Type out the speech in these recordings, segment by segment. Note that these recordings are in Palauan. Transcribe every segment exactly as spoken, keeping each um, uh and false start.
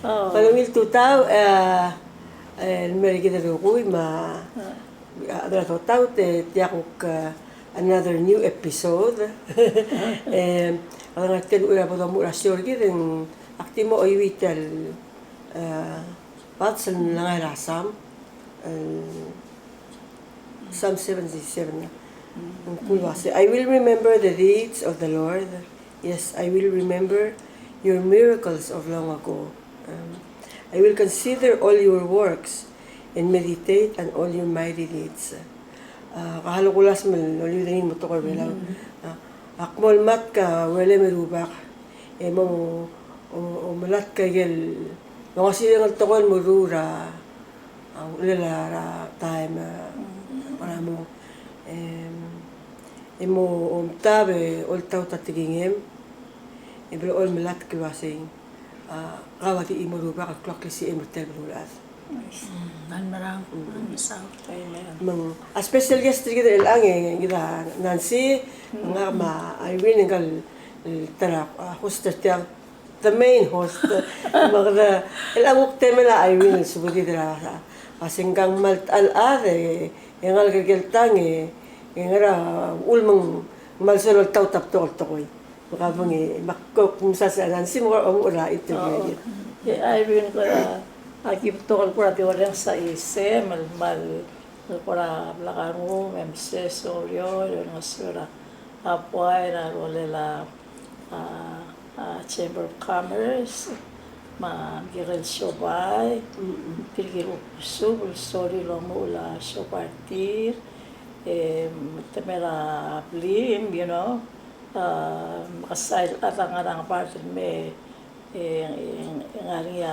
Oh. Kmal ungil tutau, e, e, el mer kid el rokui me a, a, a, tutau te, tia kuk, e, another new episode. E, a ngar tia el uchei er a bo domuchel er a show er kid, e ng ak di mo chuieuii tia el, e, verse el ngar er a Sam, e, Psalm seventy-seven. Ng kuk uase, "I will remember the deeds of the Lord. Yes, I will remember your miracles of long ago. Um, I will consider all your works and meditate on all your mighty deeds." A, ka hal kulasem el oliu er ngii el mo tekoi er a Belau. A, ak mo lmatk a urerem e Rubak. E mo, o, o, melatk a ikel, mo ngesireng el tekoi el meruul er a, a, uchelel a, er a taem, a, er a mong. Em, e mo omtab e oltaut a tekingem, e blechoel melatk el uasei, a, kau a di chimo er a Rubak el klou a klisichel er tia el beluulechad. Mm, ng merang, mm, ng mesaul. Amen. Me ng, a special guest er kid er chelechang e, kid a Nancy, ngak me a Irene, ngka el, el ta er a, a, host er tia, the main host. Me kede, el a kuk temel a Irene el subedid er a, a, se ng kmal ta el chad, e, e ngalek er ker el tang, e, e ngera uchul me ng kmal soal oltaut a betok el tekoi. Me ka bong e, me ak kuk mesa se a Nancy me kora omuchel er a interview. Oo. E Irene, kora, aki betok el kora di orrenges a chisem, el kmal, el kora blak a rengum, e mesa oureor, el olengeseu er a buai er a rolel a, a, a Chamber of Commerce, me a Miguel Sobai, tirke el kuk besubel, sorry el omuchel a sobai er tir, e, me te mera blim, you know, a, mekesai el chad a ngar er a ngebard el mei, e, e, e ngar er ngii a,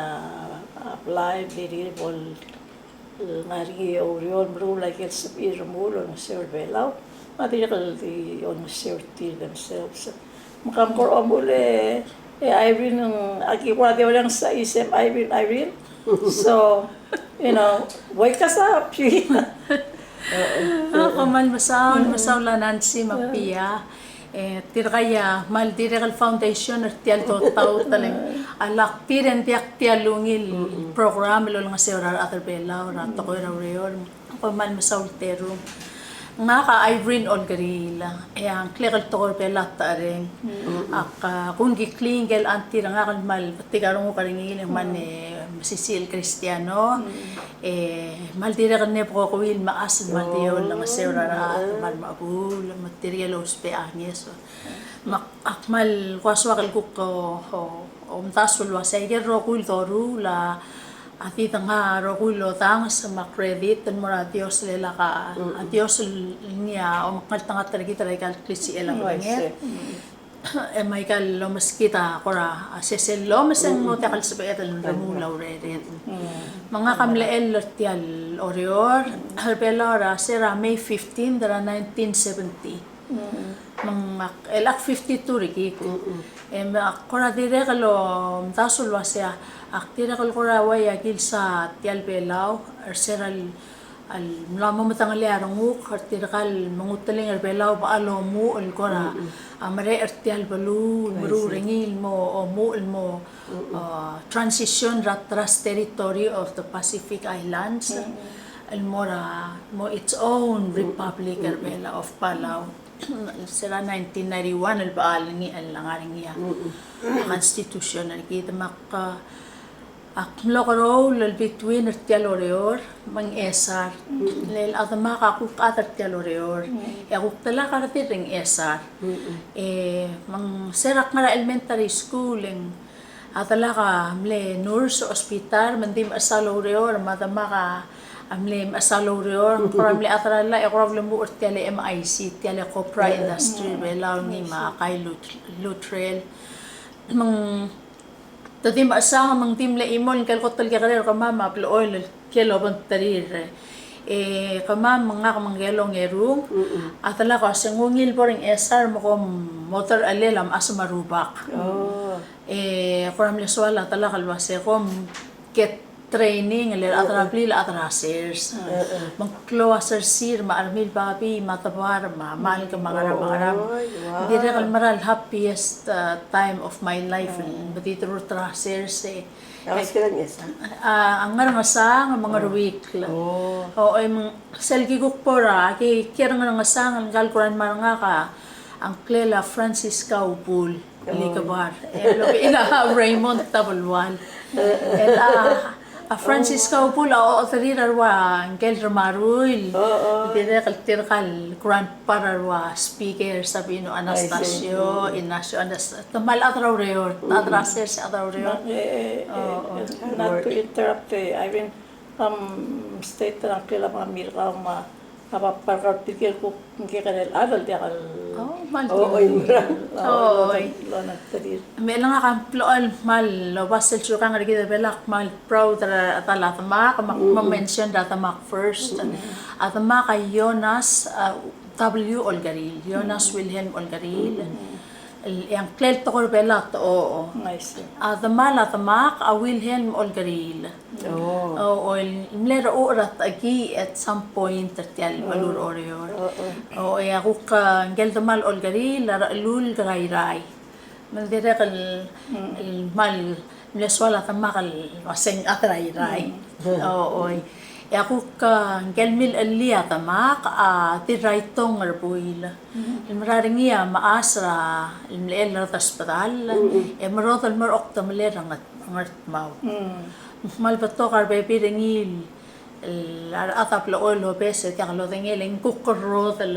a blai, el dirrek el bo el ngar er ngii a oureor el meruul a ikel sebechir el remuul el olengeseu er a Belau, me a dirrek el di olengeseu er tir themselves. Me kam kora omuchel e, e Irene, ng, aki kora di orrenges a chisem Irene, Irene. So, you know, wake us up. A, kmal mesaul, mesaul a Nancy me a Pia. E, tirka a kmal dirrek el foundation er tia el tutau el teleng. A lak tir e ng diak tia el ungil program el olengeseu er a rechad er a Belau er a tekoi er a ureor. Kmal mesaul el terung. Ngak a Irene Olkeriil, e a ngklek el tekoi er a Belau a Techereng. Ak, a, kungkikl ngike el auntie er ngak el kmal betik a renguk er ngii el ngmai e mesisiich el Kristiano. E kmal dirrek el mle bekokuii el mechas el kmal di olengeseu er a rechad, kmal mechebuul, me tirke el ousbech a ngeso. Me ak, ak kmal ko soak el kuk o, o, omdasu el uasei aike el rokui el doruul a, a di dengar a rokui el odanges me a credit el mo er a Dios el lak a, a Dios el ngii a omekngeltengat er kid er aika el klisichel a bedenged. E me aika el omeskid a kora, a sesei el omes e ng mo diak el sebeched el remuul a urered. Me ngak a mlechell er tia el Oreor er a Belau er a se er a May fifteen er a nineteen seventy. Me ngak, el ak fifty-two er kid. E me ak kora dirrek el omdasu el uasei, ak dirrek el kora uai a kilsa tia el Belau er se er a le, a le mla mo medengelii a renguk er tirka el menguteling er a Belau, becha el omuchel el kora, a, merek er tia el beluu, meruul er ngii el mo omuchel el mo, a, transition er a Trust Territory of the Pacific Islands, el mo er a, mo its own republic er a Belau, of Palau. Se er a nineteen ninety-one el becha el ngii el ngar er ngii a constitution er kid. Me ak, ak mlo keroul el between er tia el Oreor me a Ngchesar. Le a demak a kuk chad er tia el Oreor. E a kuk delak a redil er a Ngchesar. E me ng se er a ak ngar er a elementary school e ng a delak a mle nurse er a hospital, me ng di mechesang el oureor, me a demak a mle mechesang el oureor, me kora mle chad er a llach, e kora mle muchel er tia el M I C, tia el copra industry er a Belau, ngii me a Kai Lut-, Luttrell. Me ng te di mechesang, me ng di mle chimo el ngike el kot el kekerei er kemam a blechoel el kiei el obengterir. E kemam me ngak me ngike el ongerung a delak a uase ng ungil bo er a Ngchesar me kom mo derechelel a mechas me a rubak. E kora mle soal a delak el uase kom get training, le a chad er a blil, a chad er a sers. Me ng klou a sersir, me a chermil babii, me a debar, me a malk, me a ngerang, me a ngerang. Oi, wow. Dirrek el mera el happiest, uh, time of my life. Me di terurt er a sers, e. A, a Ngerngesang, me a Ngeruikl. O, e, me ng sel ki kuk bo er a, ki, kiei er a Ngerngesang, ngka el grandma er ngak a ngklel a Francisca Ubul. Likebar. E, el obechiil a Raymond Tabelual. El a, a Francisca Ubul a ochederir a rua ngkel Remaruil. Dirrek el tirka el grandpa er a rua speaker, Sabino Anastasio, Ignacio Anastasio. Te kmal chad er a ureor, chad er a sers, chad er a ureor. Not to interrupt, eh, Irene, um, state er a ngklel a Mirkau me a a Paparekau, tirke el kuk, ng kekerei el chad el diak el. O, oi, mera. O, oi. Me chelechang ak blechoel kmal, el oba sel sukang er kid er a Belau, kmal proud er a ta el demak, me ak mo mention er a demak first. A demak a Jonas, a, W. Olkeriil, Jonas Wilhelm Olkeriil. El, e a ngklel tekoi er a Belau a, o, o. I see. A demal a demak a Wilhelm Olkeriil. O, o, el mle rechucher a techekii at some point er tia el beluu er Oreor. O, e a kuk, a, ngkel demal Olkeriil a rechelulk er a Irrai. Me ng dirrek el, el kmal mle soal a demak el uaseng chad er a Irrai. O, oi. E a kuk, a, ngkel mle chellii a demak a Dirraitong er a buil. El mera er ngii a mechas er a, el mle chell er a desbedall, e merodel el mo er a okdemelel er a Nget-, Ngardmau. Me ng kmal betok a rebebil er ngii el, el a rechad a blechoel el obes e diak lodengei e ng kuk el rodel.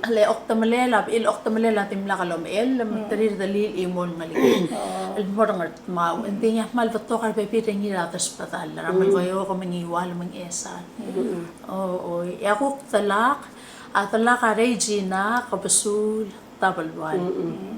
Le okdemelel, a bechil okdemelel a dimlak lomechell, me te rirellii el chimo el ngelekir el mo er a Ngardmau. Ng di ngii a kmal betok a rebebil er ngii er a desbedall, er a Melekeok, me a Ngiwal, me a Ngchesar. O, oi. E a kuk delak, a delak a Regina Kebesul Tabelual.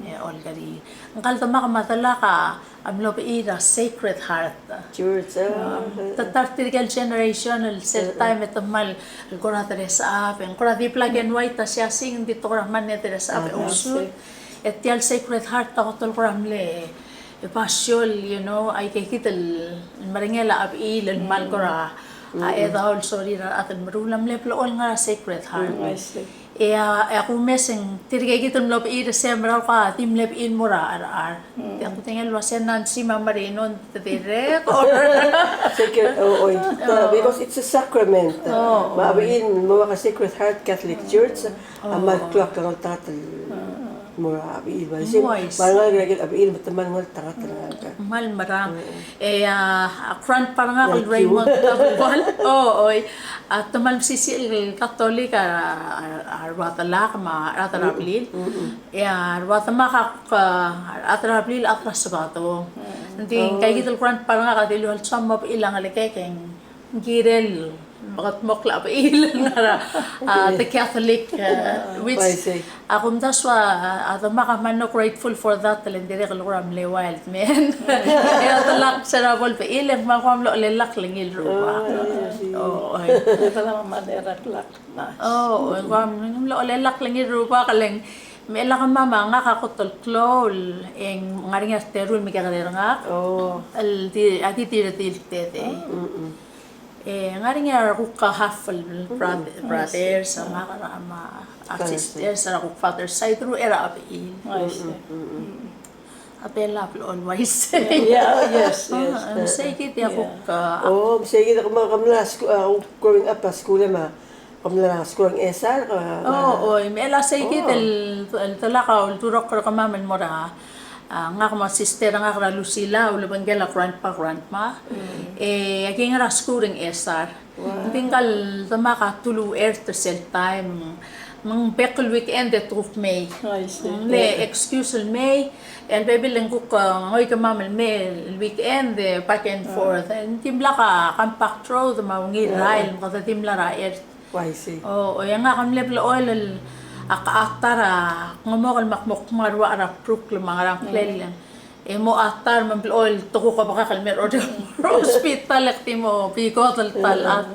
E, Olkeriil. Ngka el demak me a delak a mlo bechiil er a Sacred Heart. Church, a. Te ta er tirke el generation el sel taem e te kmal el kora dress up, e ng kora di black and white a siasing, ng di te kora mle dress up e ousuit. E tia el Sacred Heart a kot el kora mle, e, basio el, you know, aike kid el merengel a chebechiil el kmal kora, a, chedaol el sorir a rechad el meruul a mle blechoel ngar er a Sacred Heart. E a, e a kumes e ng tirke kid el mlo bechiil er se el merael a di mle bechiil el mo er a, er a, er a. Tia kudengei el uase Nancy me a Marino ng dirrek, or. Sacred, o, oi. Because it's a sacrament. Me a chebechiil el mo er a Sacred Heart Catholic Church, a kmal klou a klengeltengat el mo er a chebechiil, me a lsekum, me a lengar er a chebechiil me te kmal ngeltengat er ngak. Kmal merang. E a, a grandpa er ngak el Raymond Tabelual. O, oi. A te kmal mesisiich el Katolik a, a, a rua delak me a rechad er a blil. E a rua demak a, a rechad er a blil a rechad er a Sebadong. Ng di ngka kid el grandpa er ngak a dilu el soam mo bechiil a ngelekek e ng kirel mekedmokl a chebechiil el ngar er a, a, the Catholic, a, which a kumdasu a, a demak a kmal grateful for that, le ng dirrek el kora mle wild man. E a delak se er a bo el bechiil e ng kmal kora mlo chelellakl er ngii el rubak. O, oi. O, e ng kora mlo chelellakl er ngii el rubak, le ng me chelechang me a ngak a kot el klou el, e ng ngar er ngii a reteru el mekekerei er ngak. El di, a di, di redil el tedei. E ngar er ngii a rekuk half el brother-, brothers, a ngak er a, me a sisters er a kuk father side, ruchei er a chebechiil. I see. A Belau a blechoel uaisei. Yeah, yes, yes. Sei kid a kuk, a. O, sei kid a kemam, kemam a skuul, a, growing up a skuul e me a Kom mla er a skuul er a Ngchesar, a? O, oi, me chelecha sei kid el, el delak a uldurokl er kemam el mo er a, a, ngak me a sister er ngak er a Lucila, ulebengkel a grandpa, grandma. E aki ngar er a skuul er a Ngchesar. Ng di ngka el demak a tuluuchert er sel taem, me ng bek el weekend e te kuk mei. Ng mle excuse el mei, el bebil e ng kuk, a, ngoi kemam el mei el weekend e back and forth. Ng dimlak a compact road me a ungil rael, me kede dimlak er a ert. Uaisei. O, o, e ngak a mle blechoel el ak, ak ta er a Klengemokel me ak mo kmo a rua er a Brooklyn me a ngerang klel. E mo ta er a, me ng blechoel te kuk obekak el mei er a hospital e ak di mo bikod el ta el chad.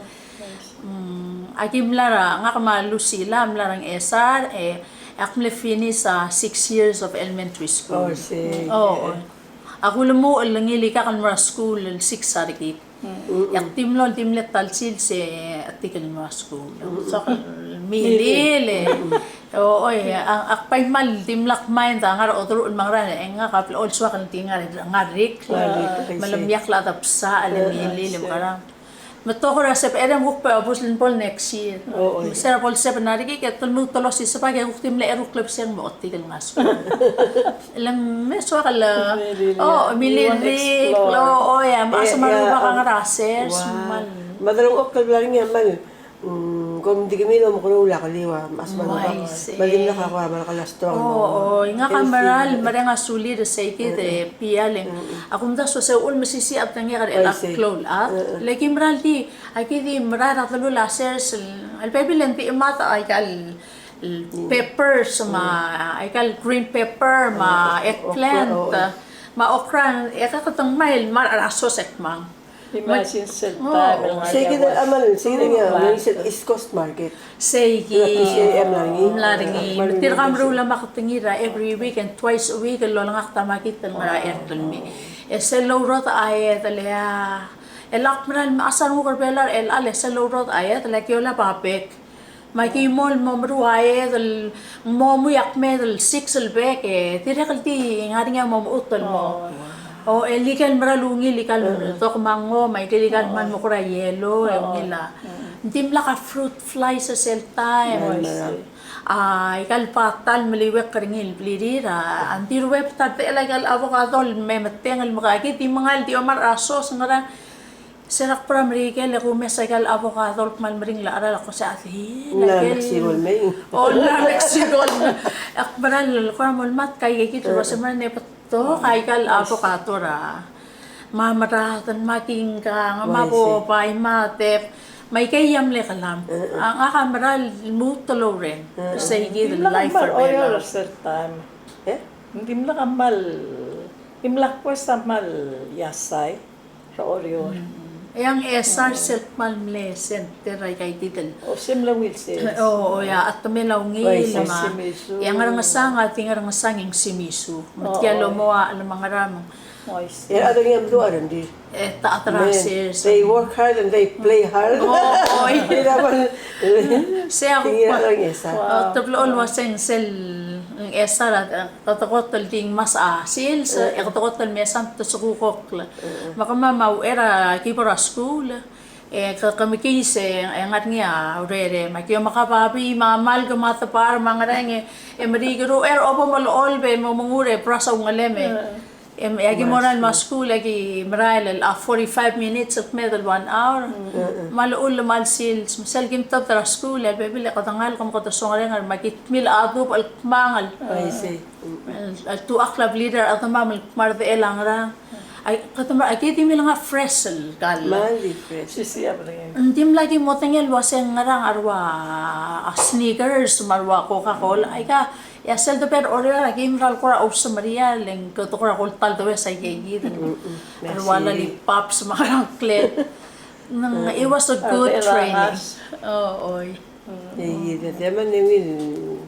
Mm, aki mla er a, ngak me a Lucila a mla er a Ngchesar, e ak mle finish a six years of elementary school. O, sei. O, o. Ak ulemuchel el ngilikak el mo er a skuul el six a rekik. E ak di mlo, di mle ta el sils e a di kel nguu a skuul. Soak el milil e. O, oi, a, ak bai kmal dimlak mind a ngar er a oderuchel me a ngerang, e ngak a blechoel soak el di ngar, ngar er a rik. Ngar er a rik, me le meiakl a debsechel e milil e mekerang. Me te kora sebeched e ng kuk bai obus el bo el next year. O, oi. Me se er a bo el seven a rik e te lmuut el osiseb a ke kuk di mle eru el klebesei e ng mo otik el ngar er a skuul. Le ng mle soak el, o, milil er a rik, o, oi, a, me a se me a rubak a ngar er a sers, me a. Me a delengchokl el bla er ngii a kmal, mm, kom di kemiu el omekeroul a keliu a, me a se me a rubak. Me a dimlak a kora me a kora strong. O, o, ngak a mera el mereng a sulir er seikid e Pia, le ng, a kumdasu e se uchul mesisiich a bedengek er chelecha el klou el chad. Le ki mera el di, aki di mera er a delul a sers el, el bebil e ng di mad a ikal peppers, me a ikal green pepper, me a eggplant, me a okra, e kede ngmai el mad er a sos e kmang. Imagine sel taem el ngar er a, seikid el, amal, seikid el ngar er a East Coast Market. Seikid. Mla er ngii. Mla er ngii. Me tirka a meruul a marketing er a every week and twice a week el lolengakt a makit el mera el mei. E sel lourodech a iedel e a, e ak mera el mechas a renguk er Belau er chelecha el, e sel lourodech a iedel e aki olab a bek. Me aki mo el mo meruul a iedel, mo mui a kmeed el six el bek, e dirrek el di ngar er ngii a mo mechut el mo. O, e ikel mera el ungil ikal dokmango, me ikel ikal kmal mo kora yellow, e ungil a. Ng dimlak a fruit flies er sel taem. A, ikal bata el meliuekl er ngii el blirir a, ng di ruebet a techel a ikal avocado el me metengel, me aki di mengai el di omad er a sos, ngerang. Se er a kbo er a Merikel e kumes a ikal avocado el kmal meringel a cheral, ak kmo se a di, mla Mexico el mei. O, mla Mexico el mei. Ak mera el kora mo lmatk a ikeikid el uase mera el betok a ikal avocado er a. Me a merad el me a kingkang, me a bobai, me a teb, me aikei a mle kelam. A, ngak a mera el lmuut el oureng. Seikid el life er Belau. Ng dimlak a kmal, dimlak kues a kmal iasai er a Oreor. E a Ngchesar sel kmal mle center er aika ikid el. O, se mle ungil sel. O, o, ia, a temel a ungil me a. E a Ngerngesang, a di Ngerngesang e ng Shimizu. Me tia el omoachel me a ngerang. E a chad er ngii a mdu a rengrir. E ta a tera sel. They work hard and they play hard. O, oi. Se a kuk. Te blechoel el uaseng sel Ngchesar a Kede kot el di ngmasech a sils, e kede kot el mesa me te sekukokl. Me kemam a uchei er a ki bo er a skuul, e ke, ke mekiis e ngar er ngii a urerem. Aki omeka a babii me a malk me a tebar me a ngerang e, e meriik er uchei er a obo me a lecholb e mo mengur e bras a ungelem e. E aki mo er a skuul e aki merael el a forty-five minutes el kmeed el one hour. Me a lechull me a lesils, me sel kim tobed er a skuul e a bebil e kede ngalek me kede songerenger me aki tmii a dubech el kmangel. El, el tuchakl a blirir a rechedemam el kmo a redechel a ngerang. Ai, kede mera, aki di milenga fresh el kall. Ng dimlak ki modengei el uaseng ngerang a rua a Snickers me a rua Coca-Cola. Aika, e a sel debo er Oreor a ki mera el kora ousemeriar, le ng kede kora ko el ta el does aika ikid. A rua lollipops me a ngerang klel. Ng, it was a good training. O, oi. E, e, e, me ng ungil,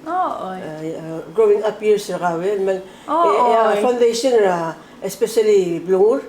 o, oi, e, e, growing up years er kau, e, me ng, o, e, e, a, oi, foundation er a, especially blengur,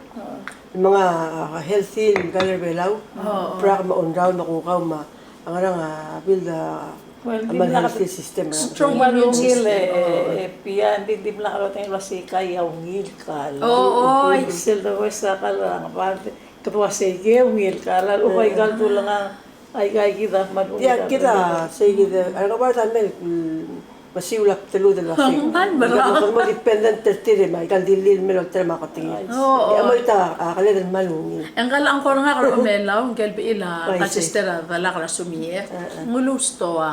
me ng, a, healthy el kall er Belau, o, oi, brak me a ongraol me a kukau me a ngerang, a, build a, well, a, dimlak healthy system, strong immune system. E, e, pia, di, dimlak lotengel el uasei aika a ungil kall. O, oi. Sel does a kall er a ngebard, kede uasei aike ungil kall, a lechub aika el dulengang. Aika ikid a kmal ungil. Tia kid a, sei kid a, a ngebard a mle, mm, mesiu el bdelud el uasei. Kmal mera. Kede mo dependent er tir e me aika el dillil el mle olterau me a kotengir. O, o. E a mo ta, a, keled el kmal ungil. E ngka el chad el kora ngak er a Omelau, ngike el bechil a, ka sister a delak er a Sumier. Ng uluusterir a.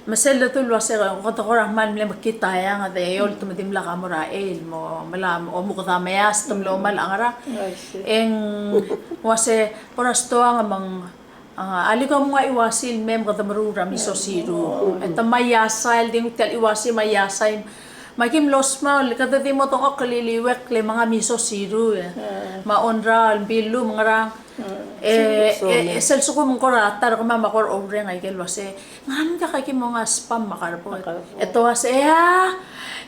Me sel ledu el uasei, kede kora kmal mle mekngit a eanged e olt me dimlak a mo er a eil, mo, mla, omuked a meas, te mlo mal a ngerang. E ng uasei, kora stoang me ng A, alii kom nguu a iuasi el mei me kede meruul er a miso siru. E te mei a iasai, el di nguu tia el iuasi me a iasai. Me aki mlo smau, le kede di mo dengchokl el iliuekl e menga miso siru, e. Me a ongraol, el bilum, ngerang. E, e, e sel sekum ng kora ta er kemam a kora oureng aike el uasei. Ngerang me ng diak aki monga spam me a karbou. E te uasei, e a,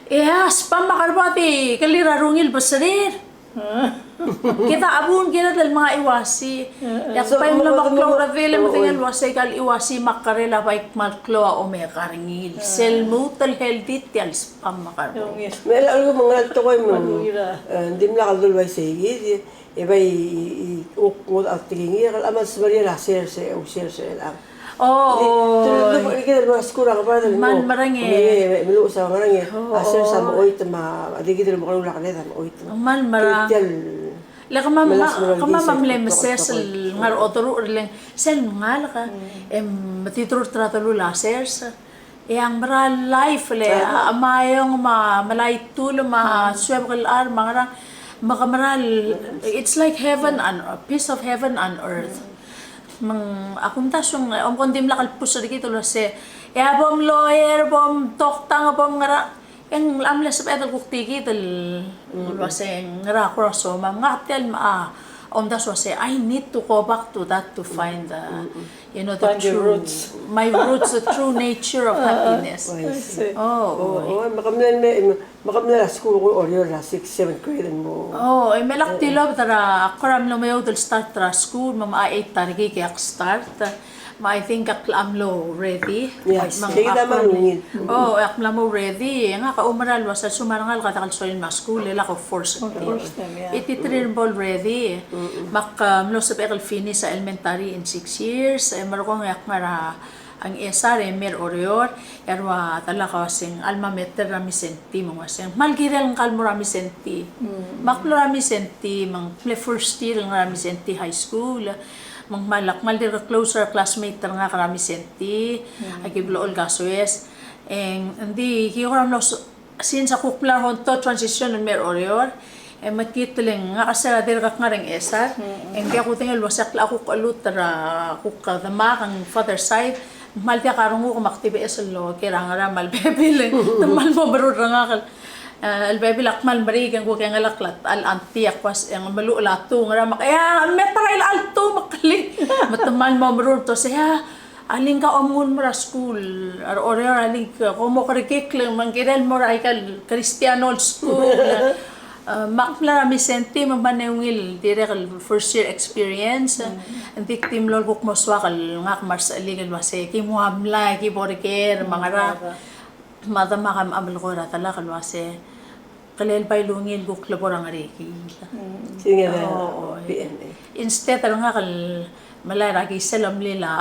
e a, spam me a karbou a di kelir a rungil beserir. Kid a bun, kid a di el menga chuasi. E ak bai mlo meklou er a redil, me te ngii el uase aika el chuasi me a kerel a bai kmal klou a omeka er ngii. Sel lmuut el healthy tia el spam me a karbou. Me a lechub e ng ngar er a tekoi me ng, e, ng dimlak el dul uaisei kid, e bai, i, i, uk ngodech a tekingir, e kmal smeriar a sers, e, sers, e, a. O, o. Kid el mo skuul er a ngebard el mo. Kmal mereng e. Me, me, me luches a ngerang e. O, a sers a mechoit me a, a di kid el mo kelulau a keled a mechoit me. Kmal mereng. Tia el. Le kemam, kemam a mle meses el ngar er a oderuchel e le ng sel ngalek, e, me di deruchel er a delul a sers. E a ng mera el life le, a, a maiong me a melai a tul me a suebek el char me a ngerang, me ke mera el, it's like heaven on, a piece of heaven on earth. Me ng, a kumdasu e ng, omko ng dimlak el push er kid el uase, e a bo mloer, bo mtoktang, bo mngerang, e ng mla mle sebeched el kuk di kid el uase ngera kora somam, ngak tia el me a, omdasu el uase, I need to go back to that to find the, you know, the true, my roots, the true nature of happiness. I see. O, o, me ke mle, me, me ke mle er a skuul er a Oreor er a six, seven grade el mo. O, e me lak tilobed er a, ak kora mlo meoud el start er a skuul, me a eight a rekik e ak start. Me I think ak mla mo ready. Yes, me ng kid a kmal ungil. O, ak mla mo ready, e ngak a oumera el uase a lsekum a rengalek a diak el sorir me a skuul, e lak a force. Force them, yeah. E di tir el bo el ready. Me ak, e, mlo sebechek el finish a elementary in six years, e merekong e ak ngar er a Ngchesar e mei er Oreor, e a rua delak a uaseng, alma mater er a Mindszenty, me ng uaseng, kmal kirel ngka el mo er a Mindszenty. Me ak mlo er a Mindszenty, me ng mle first year el ngar er a Mindszenty High School, me ng kmal, ak kmal dirk close er a classmate er ngak er a Mindszenty, aki blechoel kasoes, e ng di ki kora mlo so-, since ak kuk mla er a Honto, transition el mei er Oreor, e mekngit el ng ngak a sel dirk ngar er a Ngchesar, e ng diak kudengei el uase ak kuk cheluut er a kuk demak, ng father side, ng kmal diak a renguk me ak di beches el oker a ngerang me a lebebil, e te kmal mo meruul er ngak el, e, lebebil a kmal meriik e ng kuk chengelakl a, a auntie, ak uase ng meluchel a tu ngerang me ak, e a, me ta er a chelecha el tu me ak klik. Me te kmal mo meruul el uase, e a, alii ngka a omnguu el mo er a skuul er Oreor, alii ngka, kom mo kerekikl, me ng kirel mo er aika el Kristiano el skuul. E, me ak mla er a Mindszenty me ng mle ungil dirrek el first year experience. Ng di ak di mlo el kuk mo soak el ngak me a resechelik el uase ki mo mlai, ki bo er ker, me a ngerang. Me a demak a mla melekoi er a delak el uase, kele el bai lungil kuk lebo er a Ngerikiil. Singel a, o, o, P M A. Instead er ngak el melai er a kisel a mlil a,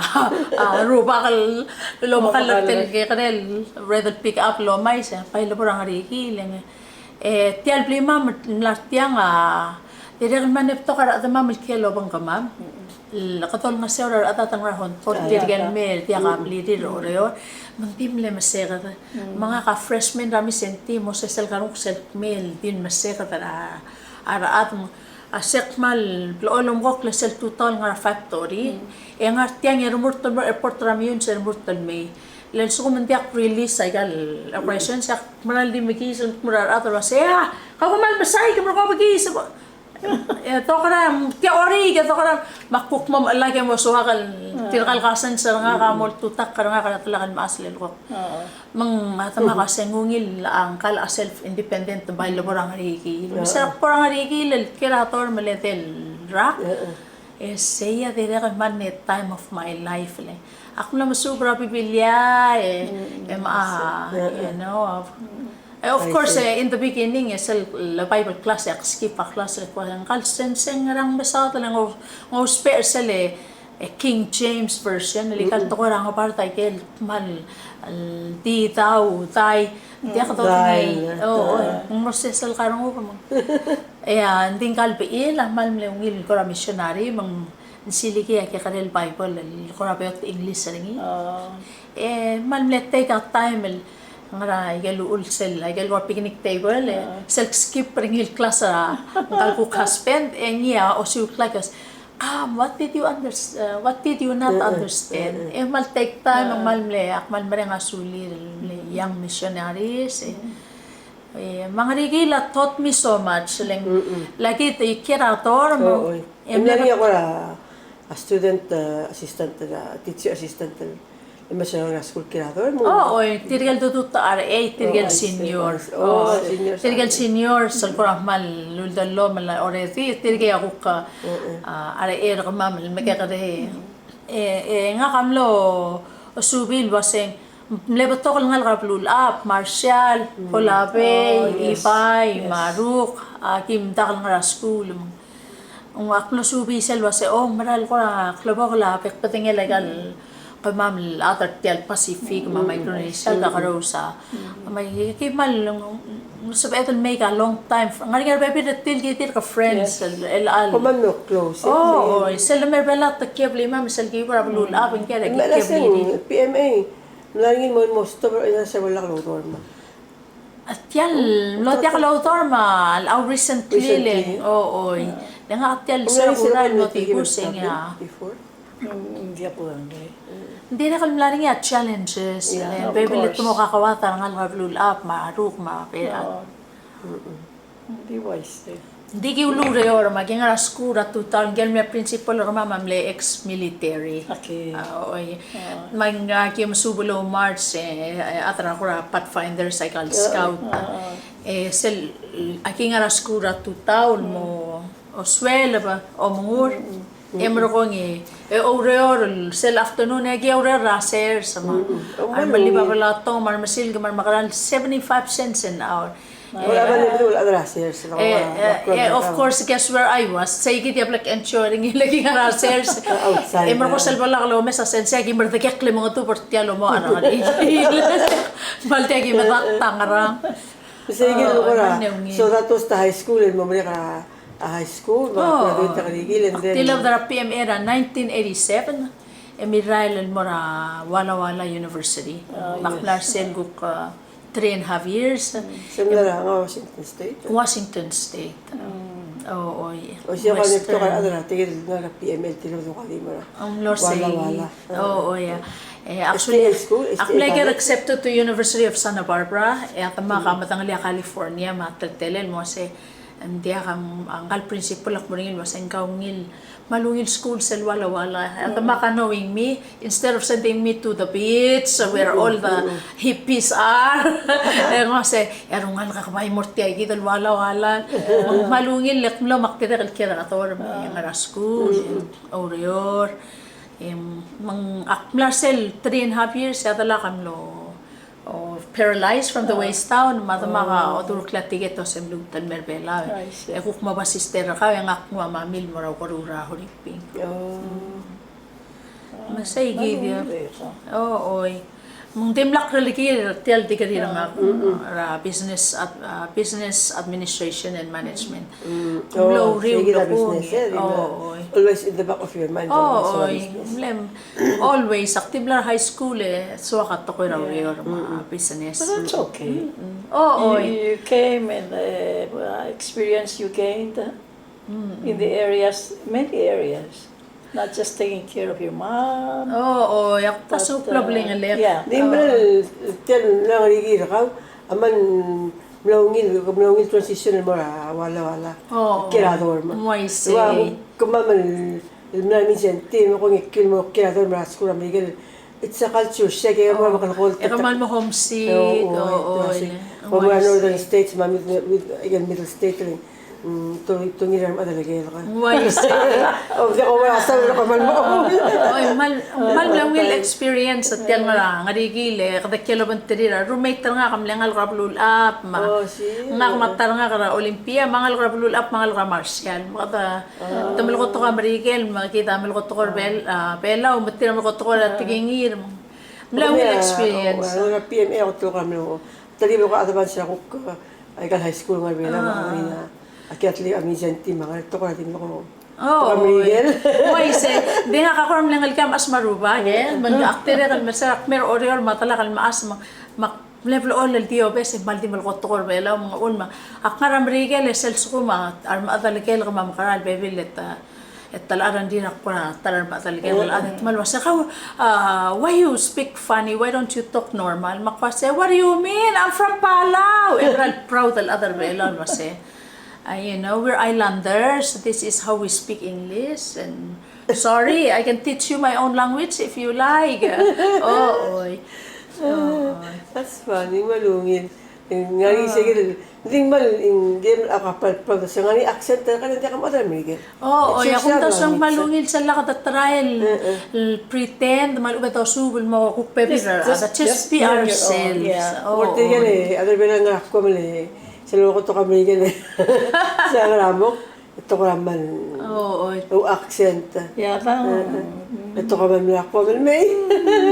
a rubak el omekall er tel kekerei el red el pick up el omais, e bai lebo er a Ngerikiil, e ng, e tia el blimam el mla er tiang a dirrek el mle betok a rechedemam el kiei el obengkemam. El kede olengeseu er a rechedad el ngar er a Honto, tirke el mei el diak a blirir er Oreor, me ng di mle meseked. Me ngak a freshman er a Mindszenty, mo sesei el karung sel kmei el di meseked er a, a rechad, me a se kmal blechoel omkokl e sel tutau el ngar er a factory. E ngar tiang e remurt el mo er a airport er a Meyuns e remurt el mei. Le lsekum ng diak release aika el operations, e ak mera el di mekiis el mo er a rechad el uase, e a, kau kmal mesaik, ke merekong mekiis. E, tokerang, ke ori, ke tokerang, me ak kuk mo mechellak e mo soak el, tirka el cousins er ngak a mo oltutakl er ngak er a delak el mechas el leko. Me ng, a demak a se ng ungil a ngka el self independent, bai lebo er a Ngerikiil. Me se er a kbo er a Ngerikiil el kiei er a dorm el edei el rak. E sei a dirrek el mle time of my life, le. Ak mla mesuub er a Biblia, e, e me a, you know, of, e, of course, e, in the beginning, e sel, le Bible class, e ak skip a class, e kuk ngka el sensei er a mesaod, le ng, ng ousbech er sel, e, King James Version, le aika el tekoi er a Ngebard a ikel kmal, el di, thou, thy, diak dodengei, o, o, ng mo sesei el karenguk me ng. E a, ng di ngka el bechil a kmal mle ungil el kora missionary, me ng Ng silikii a kekerei el Bible el kora beot English er ngii. E kmal mle take a time el ngar er a ikel uchul sel, ikel ua picnic table, e sel skip er ngii el class er a ngka el kuk husband, e ngii a osiuklak el, "Come, what did you unders-, uh, what did you not understand?" E kmal take time, e kmal mle, ak kmal mereng a sulir el mle young missionaries, e. E, me a Ngerikiil a taught me so much, le ng, like it, e kiei er a dorm, e mle, e mle er ngii a kora student, e, assistant, e, teacher assistant, e, E mesa er a skuul kiei er a dorm? O, oi, tirke el tutau er a, e, tirke el senior. O, senior. Tirke el senior, sel kora kmal uldellomel already, tirke a kuk, a, er a, er kemam el mekekerei. E, e, ngak a mlo subii el uaseng, mle betok el ngalek er a beluulechad, Marshall, Palau Bay, Ebeye, me a Ruk, a ki mdak el ngar er a skuul. Ng ak mlo subii sel uase, o, mera el kora klebokel a bek el bedengel aika el kemam el other tia el Pacific, me a Micronesia, el kakerous a. Me aki kmal, ng sebeched el make a long time. Ngar er ngii a rebebil er tir el ki dirk friends, el, el, el. Kmal close, e. O, sel leme er a Belau a kiei er a blimam, sel ki ua er a beluulechad, e ng kiei er a, kiei er a blimam. P M A, ng mla er ngii el mo, mo stop er a, e ng sebechel el oureor me. A tia el mlo diak loureor me a, a recently le. Recently. O, oi. Le ngak a tia el se er a kora el mlo dibus e ng. Ng diak kudengei. Ng dirrek el mla er ngii a challenges. Yeah, of course. Bebil el te mo kakoad a rengalek er a beluulechad me a Ruk me a Belau. Ng di uaisei. Ng di ki ulureor me aki ngar er a skuul er a tutau el ngike el mle principal er kemam a mle ex-military. Okay. A, oi. A. Me aki mesuub el oumerge, e, e, a ta er a kora Pathfinders, aika el scout. A, a. E sel, aki ngar er a skuul er a tutau el mo, osueleb, omengur. E merekong e, e oureor el sel afternoon e aki oureor er a sers me a remelib a belatong me a remesilk me a remekerang, seventy-five cents an hour. E, e, e, of course, guess where I was? Sei kid a bla kenchoring e le ki ngar er a sers. Outside. E merekong sel bo lak el omes a sensei e aki merdekekl e mengedecheduch er tia el omoachel er ngii. Me a le tia ki medakt a ngerang. Sei kid el kora, so that was the high school, el mo merek a a high school, me a graduate er ngii, and then. Tilobed er a P M A er a nineteen eighty-seven, e mirrael el mo er a Walla Walla University. Me ak mla er sei el kuk, uh, three and a half years. Sel mla er a Washington State. Washington State. O, oi. O, sei a connect er a, er a, tirke el ngar er a P M A, tilobed er a Walla Walla. O, oi, yeah. E, actually, ak mle get accepted to University of Santa Barbara, e a demak a medengelii a California, me a teletelel el mo se, Ng diak a, a ngka el principal a kmo er ngii el uasei ng kau ungil, me a ungil school sel Walla Walla. E a demak a knowing me, instead of sending me to the beach where all the hippies are, e ng uasei, e a rengalek a kuk bai mo er tia kid el Walla Walla. Me a ungil el kmo me ak dirrek el kiei er a dorm, ngar er a school, oureor. Em, me ng ak mla er sel three and a half years, e a delak a mlo o, paralyzed from the waist down, me a demak a odurokl a tiket el uasei mluut el mer Belau. I see. E kuk mo ua sister er kau, e ngak a nguu a mami el mo er a ukeruul er a Huriping. O. Me sei kid. O, oi. Me ng dimlak relekir er tia el degree er ngak, er a business ad-, a, business administration and management. Mm. Ng mlo uriul el kung, e. O, oi. Always in the back of your mind, always. O, oi. Mle, always, ak di mla er a high school e soak a tekoi er a ureor me a business. But that's okay. O, oi. You, you came and, uh, experience you gained, uh, in the areas, many areas. Not just taking care of your mom. O, o, e ak ta sel bla blengelek. Yeah. Di mle, tia el ngar er ngii er kau, a kmal mla ungil, mla ungil transition el mo er a Walla Walla. O, kiei er a dorm. Uaisei. Ua, kemam el, el mla er ngii sel tir, me kung e kiei el mo kiei er a dorm er a skuul er a Merikel. It's a culture shock, e kmal mo kelekolt. E kmal mo homesick, o, o, o, mo er a Northern States, me a mid-, mid-, aike el Middle State, le. Mm, te, te ungil a rechad el mechas a delengel. Uaisei. O, diak, o, a, sa, kmal mo. Oi, kmal, kmal mle ungil experience a tia el ngar er a, ngar er ngii el, e, kede kiei el obengterir a roommate er ngak a mle ngalek er a beluulechad, me a. O, si. Ngak me a ta er ngak er a Olympia, me a ngalek er a beluulechad, me a ngalek er a Marshall. Me kede, te mle kot tekoi er a Merikel, me kid a mle kot tekoi er a Bel-, a, Belau, me tir a mle kot tekoi er a tekingir. Mle ungil experience. O, er a P M A a kot tekoi er a mle. Te di mle kot advance er a kuk, aika el high school ngar er a Belau, me a, a Catholic, a Mindszenty, me a ngar er a tekoi er a di mle ko. O, oi. Uaisei, di ngak a kora mle ngelekem a mechas me a rubak, e, me ng ak dirrek el mesa, ak mer a Oreor me a delak el mechas me, me ak mle blechoel el di obes e kmal di mle kot tekoi er a Belau, me ng ua me ak ngar er a Merikel e sel lsekum a remechas a delekelek me a mekerang el bebil e te E te locha rengrir a kora ta er a remechas el delekelek el chad e te kmal uase, "How, uh, why you speak funny? Why don't you talk normal?" Me ak uase, "What do you mean? I'm from Palau." E mera el proud el chad er a Belau el uase, Uh, you know, we're islanders. This is how we speak English. And sorry, I can teach you my own language if you like. Oo, oi. Oo. That's funny, me a ungil. Ng ngar er ngii a seikid el, ng di ng kmal, ng di a kapal, pal, se ng ngar er ngii a accent er kau, ng diak a mo er a Merikel. Oo, oi, a kumdasu e ng kmal ungil sel lak de try el, el pretend, me a lechub e dosuub el mo kuk bebil er a, just, just be ourselves. Yeah. Oo. Or tirke el, a chad er a Belau a ngar er a Guam el, sel lolekoi a Merikel. Se a ngar er a mong, e te kora kmal, oo, oi, ou accent. Yeah, ta. E te kora kmal mla Guam el mei.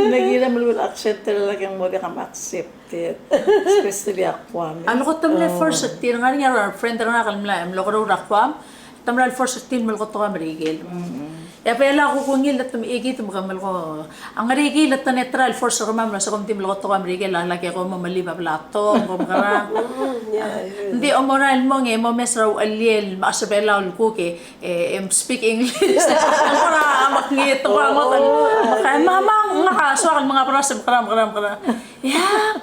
Ng kirem el accent er a lak e ng mo diak a accept. Especially a Guam. A leko te mle force er tir, ng ngar er ngii a friend er ngak el mla, mlo kereur er a Guam, te mla el force er tir el mlo kot er a Merikel. E a Belau a kuk ungil e te mechikid me ke mlo ko. A Ngerikel e te ne try el force er kemam el uase kom di mlo kot er a Merikel, a lak e kom mo melib a blatong, kom kerang. Ng di omerael el mong e mo mes er a uchelliel, me a se Belau el kuk e, e, em speak English. Ng kora mekngit, ng kora ngodech el, me ke, mama, ngak a soak el menga beras, mekerang, mekerang, mekerang. Yeah.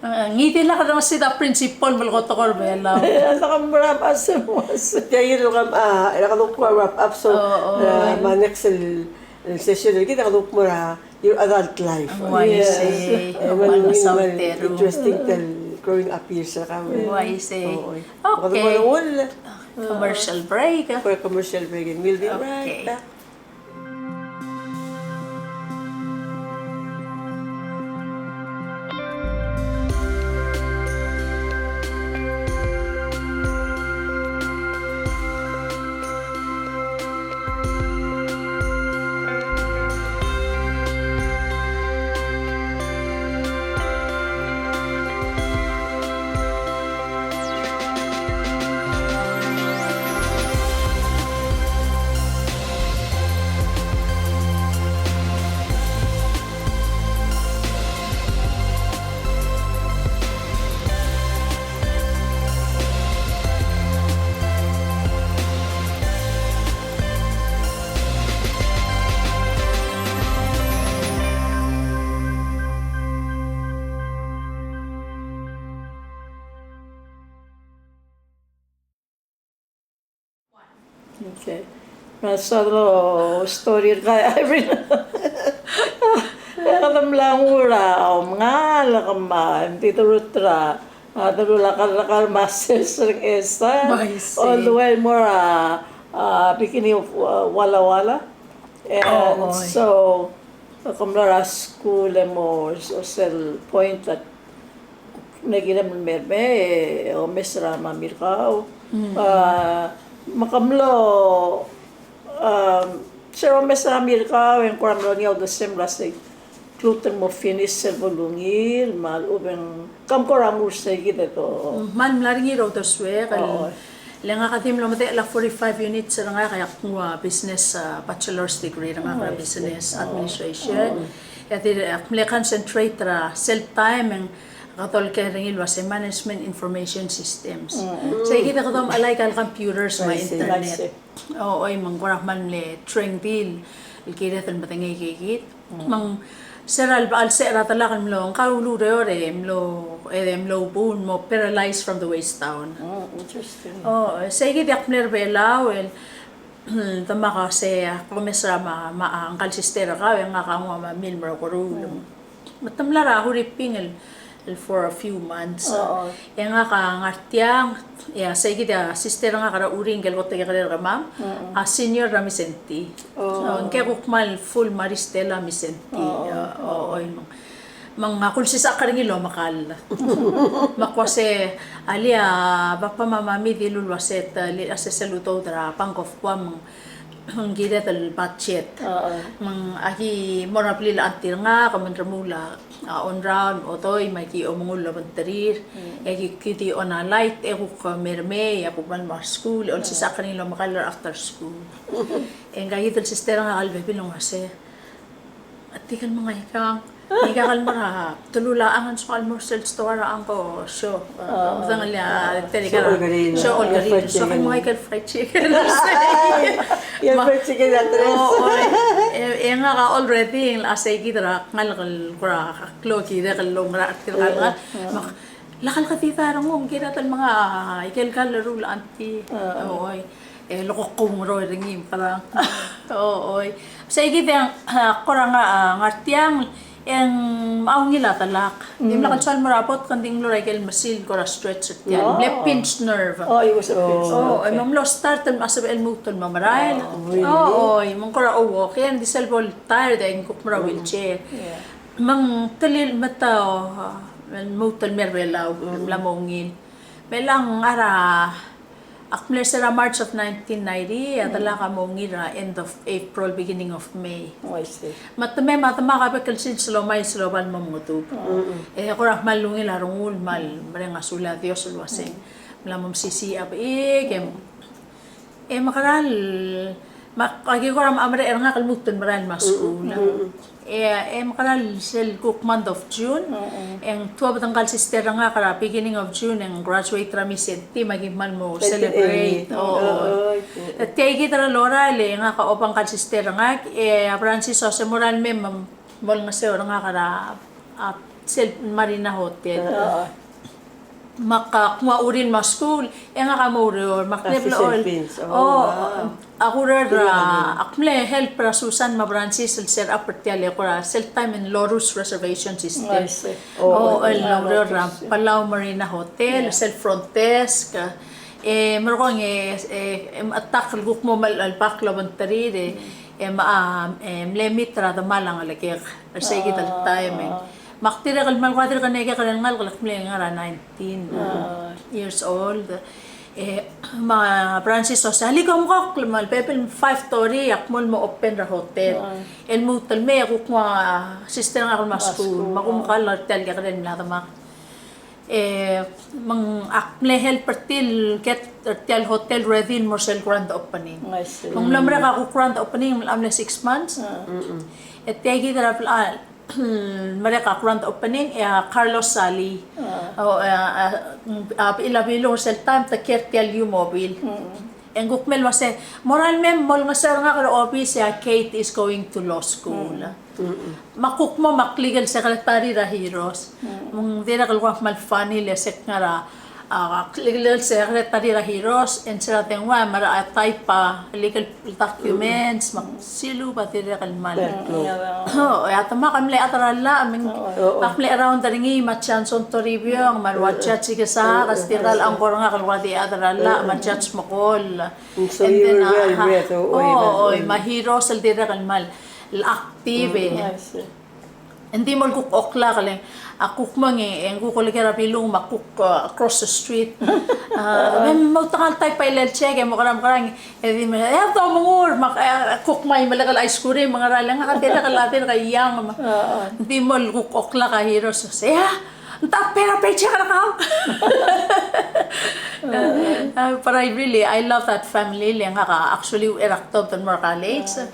Ngii di lak a dang sei a principal me leko tekoi er a Belau. Ia, lak a mera a se mo se. Tia el kuk, a, lak a kuk wrap up, so, oo, a, me a next el, el session er kid a kuk mo er a your adult life. Ng uaisei. Yes. E, me a ungil, me a interesting tia el growing up years er kau. Ng uaisei. Oo, oi. Okay. Kede mo er a commercial break. For a commercial break, and we'll be right back. Okay. Me a soad el story er kau, Irene. E kede mla nguu er a omengal, e kemam, e ng di dirrek er a, a, dirrek er a kar, kar me a sers er a Ngchesar. All the way mo er a, a, beginning of, uh, Walla Walla. And so, ke mlo er a skuul e mo, so, sel point that ng kirem el mei, e omes er a mami er kau. A, me ke mlo, a, se er a omes er a mami er kau, e ng kora mlo ngii a uldesuem el uase ng klou el mo finish sel bo lungil, me a lechub e ng, ke mlo kora nguu er seikid e do. Mm, me ng mla er ngii a uldesuek el, le ngak a di mlo medechel a forty-five units er ngak e ak nguu a business, a, bachelor's degree er ngak er a business administration. E a di ak mle concentrate er a sel time e ng kede olengit er ngii el uase management information systems. Seikid e kede omelai a computers me a internet. O, oi, me ng kora kmal mle train er tir el kired el medengei aikakid. Me ng se er a lebo el se er a delak el mlo, ng kau el ureor e mlo, e mlo bun, mo paralyzed from the waist down. Oh, interesting. O, seikid e ak mle er a Belau el, demak a se, a, ak omes er a me a, me a ngka el sister er kau, e ngak a nguu a mami el mo er a okeruul. Me te mla er a Huriping el, el for a few months. E ngak a ngar tiang, e a seikid a sister er ngak er a Uring el kot el kekerei er kemam, a senior er a Mindszenty. So, ngke kuk kmal full Maris Stella Mindszenty. O, oi, me ng, me ng ak ulsisechakl er ngii el omekall. Me ak uase, alii, a papa me a mami a dilu el uase te, alii, a sesei el udoud er a Bank of Guam, me ng ng kired el budget. Me ng aki mo er a blil a auntie er ngak, me ng remuul a, a, ongraol, odoi, me aki omengull el obengterir. E aki, ki di on a light, e kuk mei er mei, e a kuk kmal mo er a skuul, e olsisechakl er ngii el omekall er a after school. E ngka kid el sister er ngak el bebil e ng uase, a tirke el mengaikang. Ngika el mo er a telul a chang, ng soak el mo er sel store er a chang ko show. Medengelii a tirke el show, olkeriil. Soak el mo aike el fried chicken. Fried chicken a tres. O, oi. E, e ngak a already, a seikid er a kngalek el kora klou el kirek el oungerachel er tirka el ngalek. Me ak Lak el kedidai a rengum, kired el menga, a, ikel kall el ruul a auntie. Oi. E, lokokoung er ngii, mekerang. Oi. Sei kid e ng, a, kora nga, a, ngar tiang, e ng mo ungil a delak. Dimlak el soal el mo er a bot, ke ng di mlo er a ikel mesil, kora stretch er tiang. Mle pinched nerve. Oh, it was a pinched nerve. Oh, e mlo start el mo sebechel el lmuut el mo merael. Oh, really? Oi, me ng kora ouok, e ng di sel bo el tired, e ng kuk mo er a wheelchair. Yeah. Me ng telil me te, a, lmuut el mei er a Belau, mla mo ungil. Me ng ngar er a, ak mle er sel March of nineteen ninety, a delak a mo ungil er a end of April, beginning of May. Oh, I see. Me te mei me a demak a bek el sils el omais el oba el mo mengedub. E kora kmal ungil a rengul, kmal mereng a sulel a Dios el uasei mla mo mesisiich a bechik, e E mekerang, me ak, aki kora mo merek er ngak el lmuut el merael me a skuul. E, e mekerang sel kuk month of June, e ng tuobed ngka el sister er ngak er a beginning of June, e ng graduate er a Mindszenty, me aki kmal mo celebrate. Oi. E tia kid er a lorael e ngak a oba ngka el sister er ngak, e a Francis a se mo er a mei me mo olengeseu er ngak er a, a, sel Marina Hotel. Me ak nguu a ureor me a skuul, e ngak a mo oureor, me ak mle blechoel. Oh, ak oureor er a, ak mle help er a Susan me a Francis el set up er tia el, kora sel taem e ng Lorus Reservation System. Oh, el oureor er a Palau Marina Hotel, sel front desk. E merekong e, e, e, a ta el kuk mo mle el bak el obengterir, e, e, me a, e, mle meet er a demal a ngelekek er sei kid el taem e. Me ak dirrek el kmal ua dirk ngii a kekerei el ngalek el ak mle ngar er a nineteen years old. E, me a Francis a se, "Alii, kom kuk mle, me a lebebil five thirty, ak mo el mo open er a hotel." El lmuut el mei e kuk nguu a sister er ngak el mo er a skuul. Me ak oumekall er tia el kekerei el mla demak. E, me ng ak mle help er tir el get er tia el hotel ready el mo er sel grand opening. Me ng mlo merek a kuk grand opening, mla mle six months. E tia kid er a bla, merek a grand opening, e a Carlos Salii. O, e, a, a, a, a Bilung er sel taem, te kiei er tia el U Mobile. E ng kuk mei el uase, "Mo er a mei, mo olengeseu er ngak er a obis, e a Kate is going to law school." Me ak kuk mo, me ak legal secretary er a Hiros. Me ng dirrek el ua kmal funny le se ak ngar er a, a, legal secretary er a Hiros, e ng se er a dengua, me a type a legal documents, me ak siluub a dirrek el kmal. O, e a demak a mle chad er a llach, me ng, ak mle around er ngii, me a Johnson Toribiong, me a ua Judge Ikesakes, tirka el chad er ngak el ua di chad er a llach, me a Judge Mekol. And then, a, o, o, me a Hiros el dirrek el kmal active, e. Ng di mo el kuk oklak le, ak kuk mo e ng, e ng kuk oleker a Bilung me ak kuk, a, across the street. A, me, me outekangel el type a ilel check e mo kerang, kerang, e di me, e, domengur, me ak, e, kuk mei melekoi el ice cream, me ngera le ngak a dirrek el, a dirrek el young, me. Ng di mo el kuk oklak a Hiros, se, "Ya, ng ta pay er a paycheck er kau." Uh, but I really, I love that family, le ngak a actually uchei er a ktobed el mo er a college.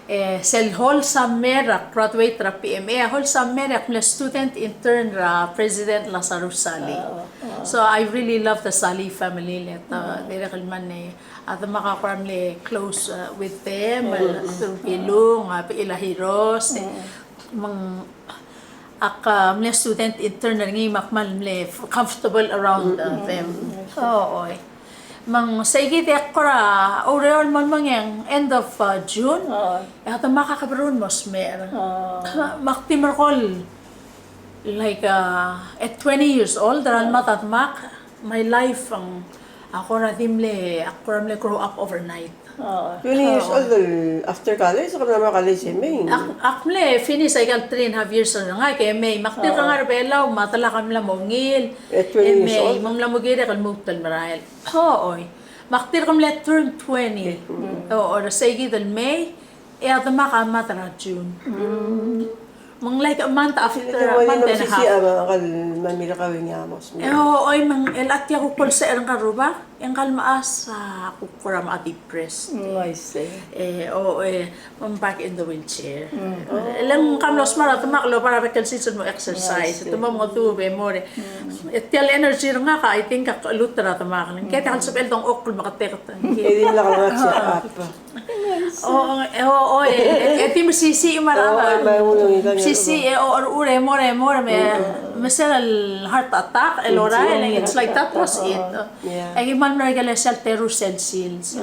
E, sel whole summer a graduate er a P M A, whole summer e ak mle student intern er a President Lazarus Salii. So I really love the Salii family, le, a, dirrek el mle, a, demak a kora mle close, uh, with them, uh, through Bilung, a, bechil a Hiros, e, me ng, ak, a, mle student intern er ngii me ak kmal mle comfortable around, uh, them. O, oi. Me ng sei kid e ak kora oureor el mo el mong e ng end of, uh, June. E a demak a keberun el mo smecher. Me ak di merekong, like, uh, at twenty years old, er a lemad a demak, my life, ng, a kora di mle, a kora mle grow up overnight. Twenty years old el after college, ke mla mo er a college e mei. Ak, ak mle finish aika el three and a half years er ngak e mei. Me ak dirk ngar er a Belau, me a delak a mla mo ungil. At twenty years old? Me ng mla mo kirek el lmuut el merael. O, oi. Me ak dirk mle turn twenty. O, o, er sei kid el May, e a demak a mad er a June. Me ng like a month after, a month and a half. E, o, oi, me ng, el a tia kuk olsisechel er ngka el rubak, e ngka el mechas a kuk kora mla depressed. Mm, I see. E, o, e, me ng back in the wheelchair. E le ng ka mlo smart a demak el oba er a bek el sils el mo exercise. Te mo mengedecheduch e mo er. E tia el energy er ngak, I think, a cheluut er a demak. Ng kired el sebechel el dengchokl el meketeket. E dimlak a check up. O, o, e, o, e, e, e di mesisiich me a rechad. O, e, me a rechad. Mesisiich, e, o, er a uchei e mo er, e mo er, me, me sel heart attack, el orael, it's like that was it. Yeah. E ki kmal mle er a ikelesia el teru sel sils.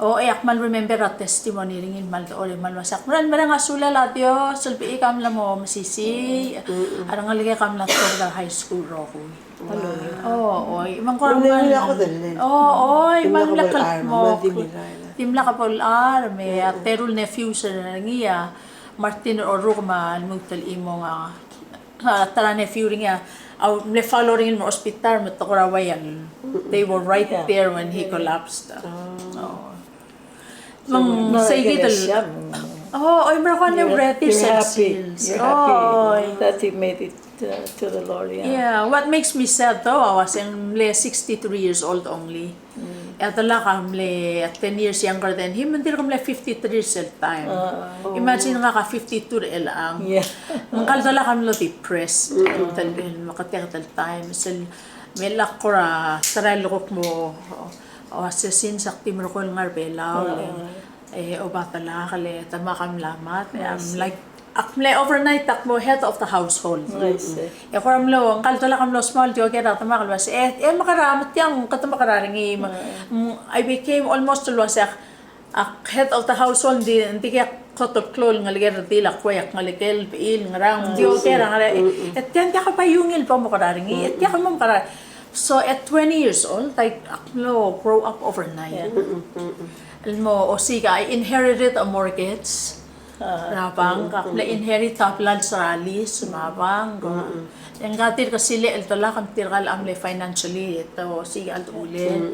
O, e ak kmal remember a testimony er ngii el kmal, el kmal uase ak kmal mereng a sulel a Dios, el bechik a mla mo mesisiich, a rengelekek a mla tobed er a high school el rokui. O, oi, me ng kora ng mle, o, oi, me ng mle kldmokl. Dimlak bo el chad, me a teru el nephews er ngii a Martin Oruk me a lmuut el chimong a, a ta er a nephew er ngii a, a mle follow er ngii el mo er a hospital me te kora uai el, they were right there when he collapsed. O. Me ng sei kid el, o, oi, me a kuk mle ready sel sils. O, oi. That he made it, uh, to the Lord, yeah. Yeah, what makes me sad though, a uase ng mle sixty-three years old only. E a delak a mle ten years younger than him, me ng dirk mle fifty-three sel time. Imagine ngak a fifty-two er chelechang. Yeah. Me ngka el delak a mlo depressed, el, el, el, el time, sel, me lak kora try el kuk mo, o, uase since ak di merekong el ngar er a Belau, e, e, oba delak, le demak a mla mad, e, I'm like, ak mle overnight, ak mo head of the household. E kora mlo, ngka el delak a mlo small, di oker a demak el uase, e, e, mekerang, me tiang, kede mekerang er ngii, me, mm, I became almost el uase, ak, ak head of the household, ng di, ng dikea kot el klou el ngelekel el redil, ak uai ak ngelekel el bechil, ngerang, ng di oker a ngerang, e, e tiang diak a bai ungil bo mekerang er ngii, e tiang mo mekerang. So at twenty years old, I, ak mlo grow up overnight. Yeah. El mo osiik a, I inherited a mortgage er a bank, ak mle inherit a blals er a lease me a bank. E ngka tirka silechel el delak me tirka el mle financially, e te osiik a ulel.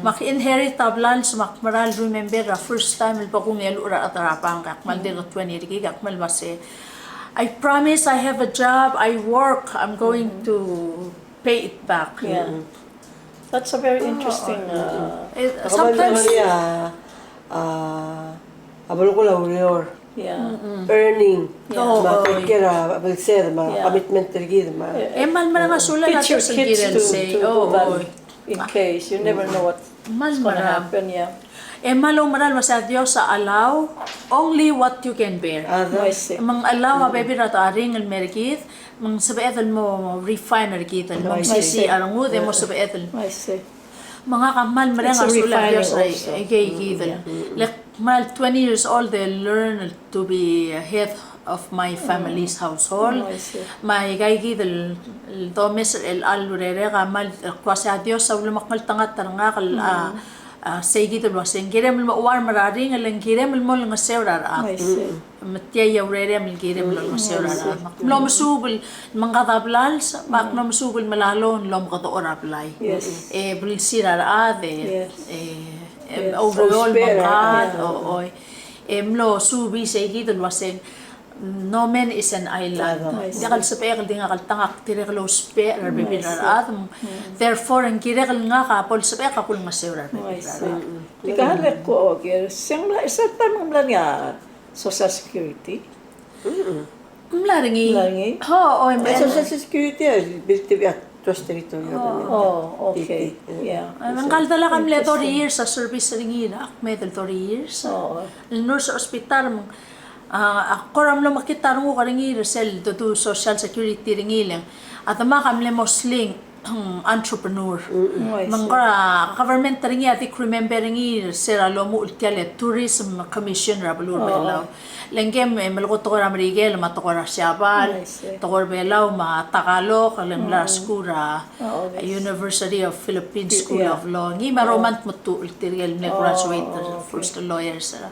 Me ak inherit a blals me ak mera el remember a first time el bo kung el ua er a rechad er a bank, ak kmal dirk twenty er kid, ak kmal uase, I promise I have a job, I work, I'm going to pay it back. Yeah. That's a very interesting, uh, sometimes a, a, a belkul a ureor. Yeah. Earning. Yeah. Me a take care a blsed, me a commitment er kid, me a. E kmal mereng a sulel a Dios el kirel sei. O, oi. In case, you never know what's gonna happen, yeah. E kmal oumerang el uase a Dios a allow only what you can bear. Me ng allow a bebil er a ringel el mer kid, me ng sebeched el mo refine er kid, el mo mesisiich a rengud, e mo sebeched el. Me ngak a kmal mereng a sulel a Dios er a ikei kid el. Le kmal twenty years old, I learn to be head of my family's household. Me aika kid el, el domes er chelecha el urerek a kmal kuk uase a Dios a ulemekngeltengat er ngak el, a, a, sei kid el uase ng kirem el mo chuarm er a ringel, e ng kirem el mo olengeseu er a rechad. Me tia a urerem el kirem el olengeseu er a rechad. Me ak mlo mesuub el mengkad a blals, me ak mlo mesuub el melai el omekedechor a blai. E blsir a rechad, e, e, oureor el mengkad, o, oi. E mlo suub isei kid el uase, no man is an island. Ng diak el sebechek el di ngak el tang, ak dirrek el ousbech er a rebebil er a rechad. Therefore, ng kirek el ngak a bo lsebechek a kulengeseu er a rebebil er a rechad. Tia el kuk oker, se ng mla, se el taem ng mla er ngii a Social Security. Ng mla er ngii. Mla er ngii? O, o, e mla er ngii. Social Security a, a, a, Trust Territory. O, okay. Yeah. Ngka el delak a mle thirty years a service er ngii, ak medal thirty years. O. El nurse er a hospital, me ng, a, ak kora mlo mekngit a renguk er ngii er sel dodu Social Security er ngii, le ng a demak a mle mostly entrepreneur. Me ng kora government er ngii a dik remember er ngii er se er a lomuchel tia el Tourism Commission er a beluu er a Belau. Le ngii a melekoi tekoi er a Merikel me a tekoi er a Siabal, tekoi er a Belau me a Tagalog, le ng mla er a skuul er a University of Philippines School of Law. Ngii me a Roman Tmetuchl tirke el mle graduate, first lawyers er a.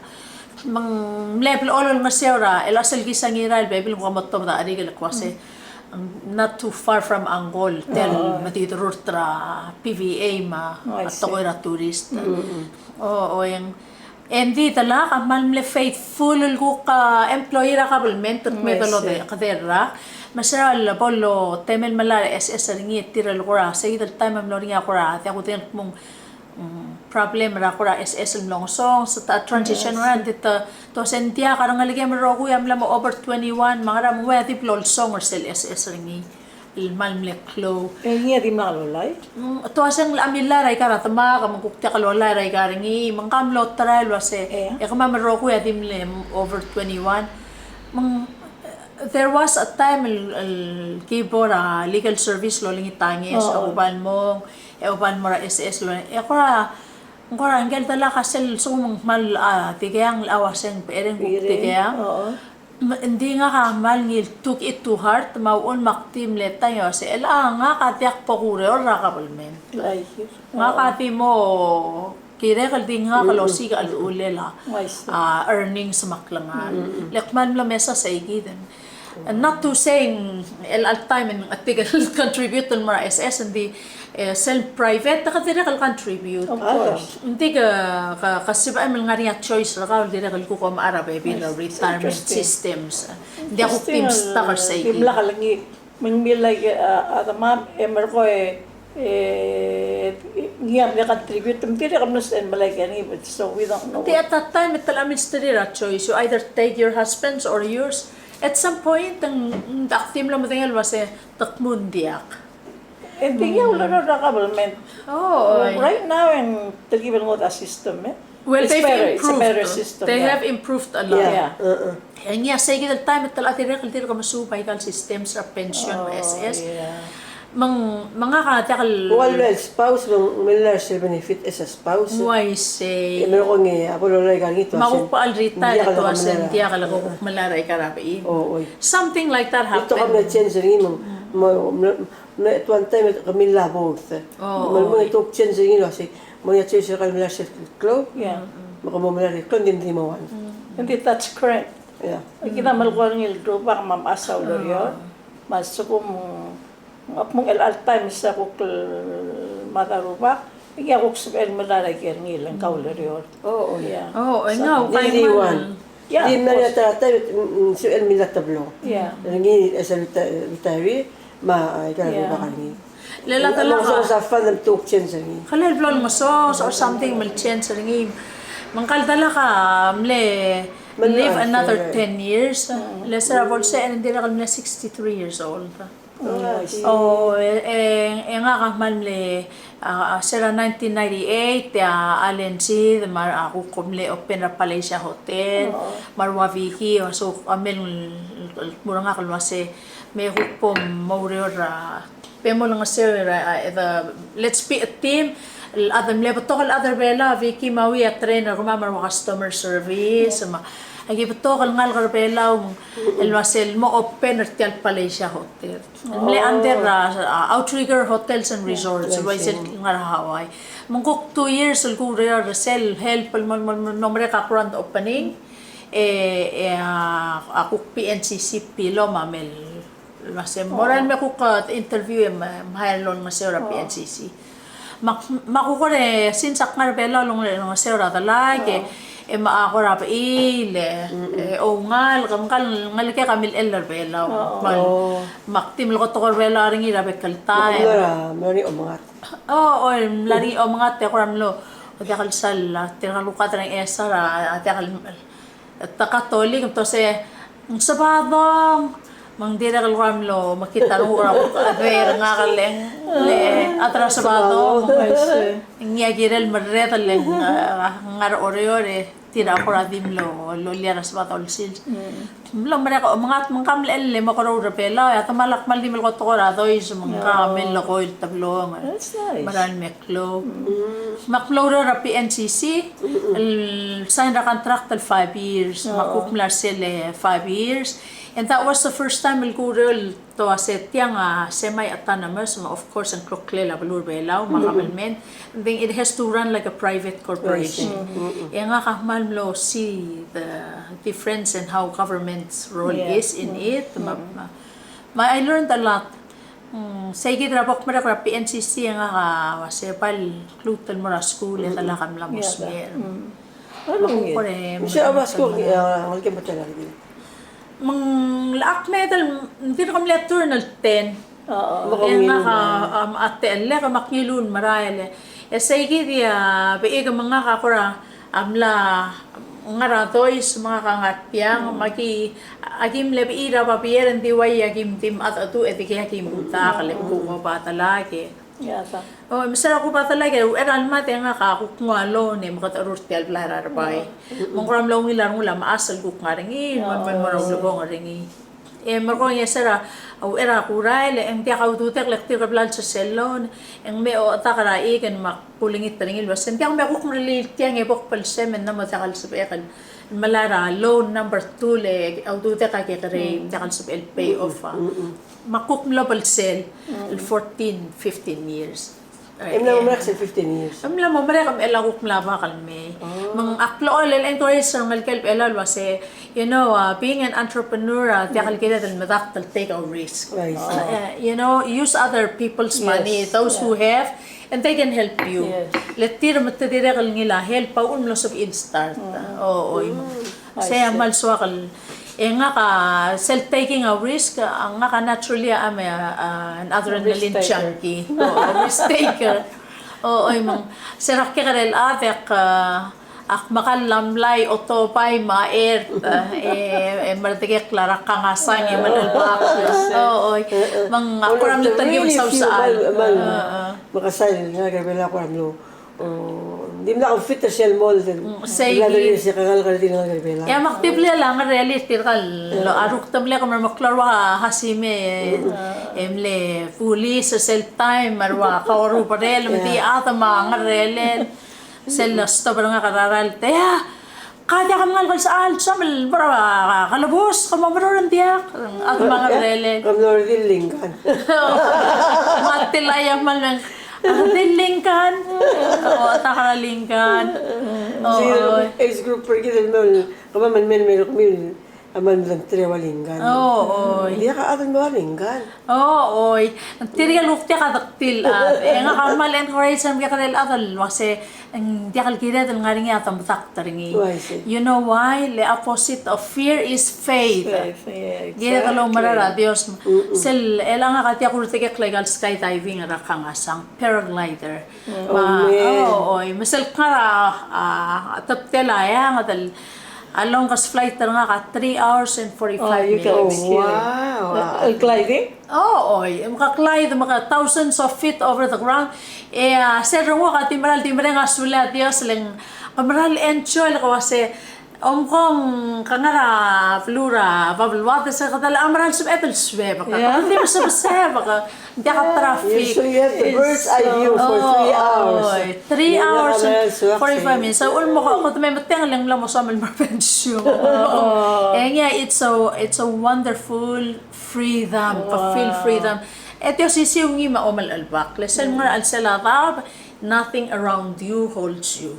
Me ng mle blechoel olengeseu er a, el a sel kisa Ngirael, bebil me ke mo tobed a cherik el kmo se, not too far from Angol, tia el mle di rurt er a P V A me a tekoi er a tourist. O, o, e ng, e ng di delak a kmal mle faithful el kuk, a, employee er a government, me delo de, kede rak. Me se er a lebo el temel el melai er a S S er ngii e tir el kora, se kid el taem e mlo er ngii a kora, diak kudengei el kmo ng problem er a kora S S el mlo ngesonges, se ta transition er a, ng di te, te uase ng diak a rengelekem el rokui a mla mo over twenty-one, me a ngera me ng ua di blo lsong er sel S S er ngii. el kmal mle klou. E ngii a dimlak lolai? Mm, te uaseng a mlai er aika er a demak, me ng kuk diak lolai er aika er ngii, me ng kmal mlo try el uase, e kemam el rokui a di mle over twenty-one. Me ng, there was a time el, el ki bo er a legal service el olengit a ngeso, e oba el mong, e oba el mo er a S S el, e kora, ng kora ngike el delak a sel lsekum ng kmal, a, dikeang el uaseng, becherei ng kuk dikeang. Me ng di ngak a kmal ngii el took it to heart, me a uchul me ak di mle ta el uase, el a ngak a diak bo kureor er a government. Ngak a di mo kirek el di ngak el osiik a uchul el a, a, earnings me a klengar. Le kmal mlo mesa seikid. And not to saying el all time ng a di el contribute el mo er a S S, ng di, e, sel private, te ke dirrek el contribute. Of course. Ng di ke, ke, ke sebechem el ngar er ngii a choice er kau el dirrek el kuk omechar a bebil er a retirement systems. Ng diak kuk di mstak er seikid. Dimlak el ngii, me ng mle, a, a demam, e merkong e, e, ngii a mle contribute, me ng dirrek el mlo sebechel el melai er ngii, but so we don't know. Ng di at that time, e te mla mesterir a choice. You either take your husband's or yours. At some point, ng, ng ak di mlo medengei el uase, te kmu ng diak. E ng di a ureor er a government. Oh, right now, e ng telkib el ngodech a system, e. Well, they've improved. It's better, it's a better system, yeah. They have improved a lot. Yeah. E ngii a seikid el time e te locha dirrek el dirk mesuub aika el systems er a pension me a S S. Me ng, me ngak a diak el. Ua el spouse, me ng mle er sel benefit as a spouse. Uaisei. E merekong e a bo lolai aika el ngii, me a kuk bo el retire, te uase ng diak el kuk melai er aika er a bechil. Something like that happened. Ito ka mle change er ngii, me ng, me ng, me ng, at one time, kemiu a both. Me ng mle tok change er ngii el uase, me ng choice er kau el melai er sel klou. Me ke mo melai er a klou, ng di mo one. Ng di that's correct. Yeah. Kid a melekoi er ngii el rubak me a mechas a ureor. Me a lsekum ng kmo ng chelecha el time e se kuk el mad a rubak, e ng kuk sebechel el melai er aike er ngii el ngka el ureor. Oh, oh, yeah. Oh, e ngak a di one. Yeah, of course. Di mla er a ta el time, mm, mm, sebechel el melai a teblo. Yeah. Er ngii, e sel reti-, retiree, me a, a, aika el rubak er ngii. Le a delak a, a fund el tok change er ngii. Kele el blo el ngeso, or something me le change er ngii. Me ngka el delak a mle live another ten years. Le se er a bo lsecher e ng dirrek el mle sixty-three years old. Oh, e, e, e ngak a kmal mle, a, a, se er a nineteen ninety-eight, e a Alan Seid, me a, a kuk mle open er a Palasia Hotel, me a rua Vicky, a so, a mle, el, el, el kmo er ngak el uase, me kuk bo moureor er a, be mo olengeseu er a, a, the, let's be a team, el chad el mle betok el chad er Belau, Vicky me a Ui a train er kemam er a customer service, me a, aki betok el ngalek er Belau, el uase el mo open er tia el Palasia Hotel. Mle under, uh, uh, Outrigger Hotels and Resorts, el uaisei el ngar er a Hawaii. Me ng kuk two years el kureor er sel help el mo, mo, mo, mo merek a grand opening, e, e, a, a kuk P N C C pilom a mle, el uase, mo er a me kuk, uh, interview e me, me hire el olengeseu er a P N C C. Me ak, me ak kuk kora, since ak ngar er Belau el olengeseu er a delak, e, e me a kora bechil, e, e oungalek, me ngka el ngelekek a milechell er Belau. Me ak di mle ko tekoi er Belau er ngii er a bek el taem. O, o, mla er ngii a omengat e kora mlo, o diak el sal, tirka el kuk chad er a Ngchesar a, a diak el, te Katolik, me te ose, ng Sebadong, me ng dirrek el kora mlo mekngit a renguk er a kuk chad er ngak el, le, a chad er a Sebadong. Ng ngii a kirel merreder el, a, ngar er a Oreor e tir a kora di mlo, lolia er a Sebadong el sils. Mlo merek a omengat me ngka a mle, le mo kora er Belau, e a demal a kmal di mle ko tekoi er a Dois, me ngka a mle ko el teblo, me a mle klou. Me ak mlo oureor er a P N C C, el sign er a contract el five years, me ak kuk mla er sel five years. And that was the first time el kureor el te uase tiang a semi-autonomous, me of course, ng kloklel a beluu er Belau, me a government. And then it has to run like a private corporation. E ngak a kmal mlo see the difference in how government's role is in it. Me, me, me I learned a lot. Mm, seikid er a bo kmerek er a P N C C e ngak a uase bai lluut el mo er a skuul e delak a mla mo smecher. Me a kuk kora, se a bo skuul, e, ngalek e mo ta er a, me ng locha kmeed el, ng dirk mle turn el ten. E ngak a, a, a techellek me ak ngiluu el merael e. E seikid e a bechik me ngak a kora A mla ngar er a dois me ngak a ngar tiang, me aki, aki mle bechil er a babier, ng di uai aki di mchedecheduch e dikea aki mdak, le kuk oba delak e. O, me se er a kuk oba delak e, uchei er a lemad e ngak a kuk nguu a loan e mekedecherur tia el blai er a Rebai. Me ng kora mlo ungil a rengul a mechas el kuk ngar er ngii, me, me, me ng mo er a ulebongel er ngii. E merekong e se er a uchei er a kurael, e ng diak a ududeklek e tirke el bla lsesei el loan, e ng me ochedak er a chikl me ak kulengit er ngii el uase ng diak me kuk merellii tiang e bo kbelsem e ng mo diak el sebechek el melai er a loan number two le a ududek a kekerei, diak el sebechel el pay off a. Me ak kuk mlo belsel el fourteen, fifteen years. E mla mo merek sel fifteen years. E mla mo merek me a kuk mla bak el mei. Me ng ak blechoel el encourage er a ngelekel Belau el uase, you know, uh, being an entrepreneur, uh, diak el kired el medakt el take a risk. Uh, you know, use other people's money, those who have, and they can help you. Le tir me te dirrek el ngilai a help a uchul me ng mlo sebechir el start. O, oi. Sei a kmal soak el, e ngak a sel taking a risk, a ngak a naturally a, a, an adrenaline junkie. O, a risk taker. O, oi, me ng, se er a kekerei el chad e ak, a, ak mekall a mlai otobai me a ert, e, e, merdekekl er a kangasang e melelbak. O, oi. Me ng, ak kora mle telkib el sausal. Me kuk sel ngar er a Belau a kora mlo O, dimlak a fit er sel mold. Sei. Ia, me ak di mle ngerelel tirka el, a rukdemlak me a remeklou a rua Hasime, e mle police er sel taem, me a rua kauruberel, me ng di chad me a ngerelel. Sel lestop er ngak er a ralm, e a Ka diak a mengal kelsechal, soam el mo er a kelebus, ke mo meruul e ng diak, a kmal ngerelel. Ke mlo redil Lincoln. Me a tel a ia kmal meng, a redil Lincoln. O, a ta er a Lincoln. O, oi. Age group er kid el mle, kemam el mei el mei el kemiu, a kmal medengei er a ua Lincoln. O, oi. Diak a chad el mo er a Lincoln. O, oi. Tirke el kuk diak a dektil a chad. E ngak a kmal encourage er a kekerei el chad el uase ng diak el kired el ngar er ngii a medakt er ngii. Oh, I see. You know why? Le opposite of fear is faith. Faith, yeah, exactly. Kired el oumerang er a Dios. Mm-mm. Sel, e le ngak a diak kuldekekl aika el skydiving er a kangasang, paraglider. Mm. Oh, man. O, oi, me sel kngar er a, a, a tebtel a eanged el, a longest flight er ngak a three hours and forty-five minutes. Oh, you can. Oh, wow. El gliding? O, oi, me ke glide, me ke thousands of feet over the ground. E, a, sel renguk a di meral di mereng a sulel a Dios le ng, ke meral enjoy el kmo uase, omko ng ke ngar er a beluu er a Babeluades e kede a meral sebeched el suebek. Yeah. Ke di mesebesebek, ng diak a traffic. So you have the bird's eye view for three hours. O, oi, three hours and forty-five minutes. So, ulemuchel, kede me metengel e ng mla mo soam el mo er a pensiun. O. E ngii a, it's a, it's a wonderful freedom, ke feel freedom. E te osisiu ngii me a omelalbak. Le sel ngar er a chelsel a daob, nothing around you holds you.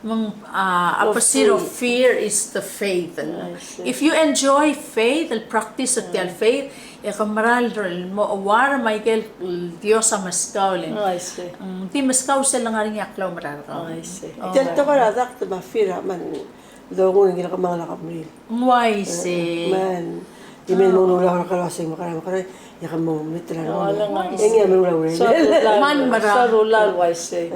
Me ng, a, opposite of fear is the faith. I see. If you enjoy faith, el practice er tia el faith, e ke meral mo aware me aike el Dios a meskau le. Oh, I see. Mm, di meskau sel ngar er ngii a klaumerang er kau. Oh, I see. O. Tia el tekoi er a dakt me a fear a kmal dongu er ngii el kemanget a kemril. Ng uaisei. Man. Di mei el mo ululau er a kau el uasei mekerang, mekerang, e ke mo meet er a rengum. E ngii a meruul a urerel. Kmal merang. Soal a uaisei.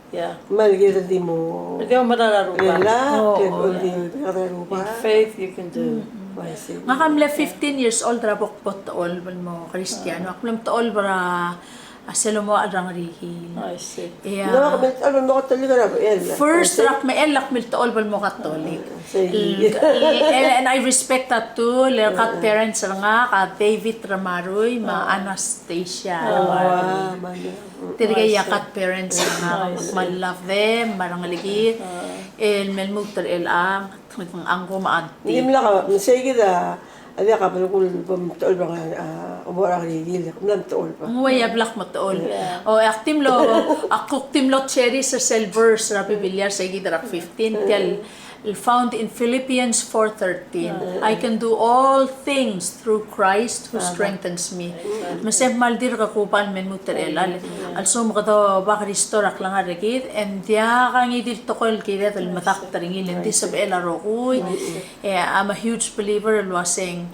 Ia. Kmal kired el di mo. Di mo merang er a Rubak. Relax, o, di merang er a Rubak. In faith you can do. Uaisei. Ngak a mle fifteen years old er a bo kbo techolb el mo Kristiano. Ak mle techolb er a A sel mo er a Ngerikiil. I see. Ia. No, ak mle, ak mle mo Katolik er a bechel. First, er a kmechell, ak mle techolb el mo Katolik. Ah, sei. El, el, and I respect that too. Le godparents er ngak a David Ramarui, me a Anastasia Ramarui. Tirke a godparents er ngak, me I love them, me a rengelekir. El me lmuut er chelechang, uncle me a auntie. Ng dimlak, me sei kid a A diak a belkul bo mtechol er a, a, bo er a Ngerikiil, mla mtechol. Ng ua ia blak mtechol. Yeah. O, ak di mlo, ak kuk di mlo cherish er sel verse er a Biblia er se kid er a fifteen, tia el found in Philippians four thirteen. Yeah. "I can do all things through Christ who strengthens me." Exactly. Me se kmal dirk kuba el me lmuut er chelechang. Yeah. A lsekum kede oba Kristo er a klengar er kid, e ng diak a ngii di el tekoi el kired el medakt er ngii, le ng di sebechel a rokui. Yeah. E, I'm a huge believer el uaseng,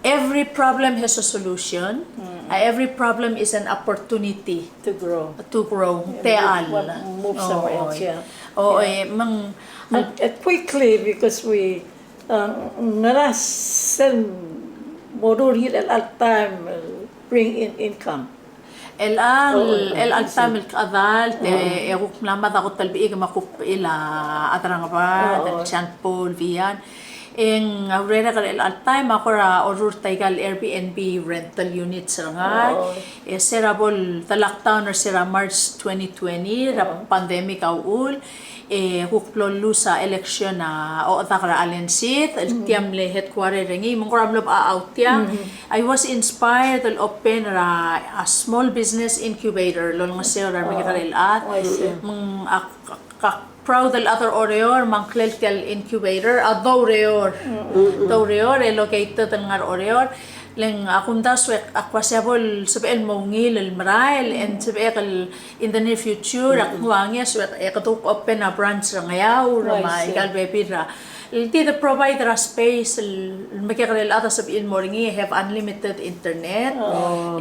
every problem has a solution. Mm. Uh, every problem is an opportunity to grow. To grow. Yeah, techall. Move, move somewhere else, yeah. O, e, me ng, me ng, e, quickly, because we, uh, ngera sel moruul er ngii el chelecha el taem el bring in income. Chelecha el, chelecha el taem el kechedal, e, e kuk mla mad a kot el bechik me a kuk bechil a chad er a Ngebard, el Jean Paul Vian. E ng urerek el chelecha el taem a kora orurt aika el Airbnb rental units er ngak. E se er a bo el, the lockdown er se er a March twenty twenty, er a pandemic a uchul, e kuk blo lose a election a ochedak er a Alan Seid, el tia mle headquarter er ngii, me ng kora mlo bechachau tiang. I was inspired el open er a, a small business incubator, el olengeseu er a remekekerei el chad. Me ng ak, ak, ak proud el chad er a Oreor, me a ngklel tia el incubator, a Doureor. Doureor, e located el ngar er a Oreor. Le ng a kumdasu e ak uase a bo el sebechel el mo ungil el merael, e ng sebechek el in the near future, ak nguu a ngeso e, e kede kuk open a branch er a Ngeaur, me aika el bebil er a. El di de provide er a space, el, el mekekerei el chad a sebechir el mo er ngii, have unlimited internet.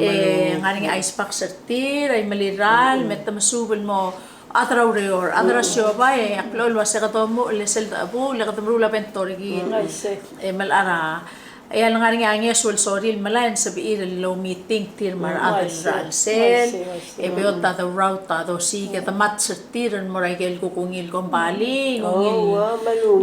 E ngar er ngii a ice box er tir, a imeliral, me te mesuub el mo chad er a ureor, chad er a siobai, e ak blechoel el uase kede omuchel e sel dechebuul, e kede meruul a bento er kid. E melecha er a, e a lengar er ngii a ngeso el sorir el melai e ng sebechir el oumeeting tir me a rechad er a chelsel, e beot a the route a dosiik e de match er tir el mo er aike el kuk ungil kombalii, ungil,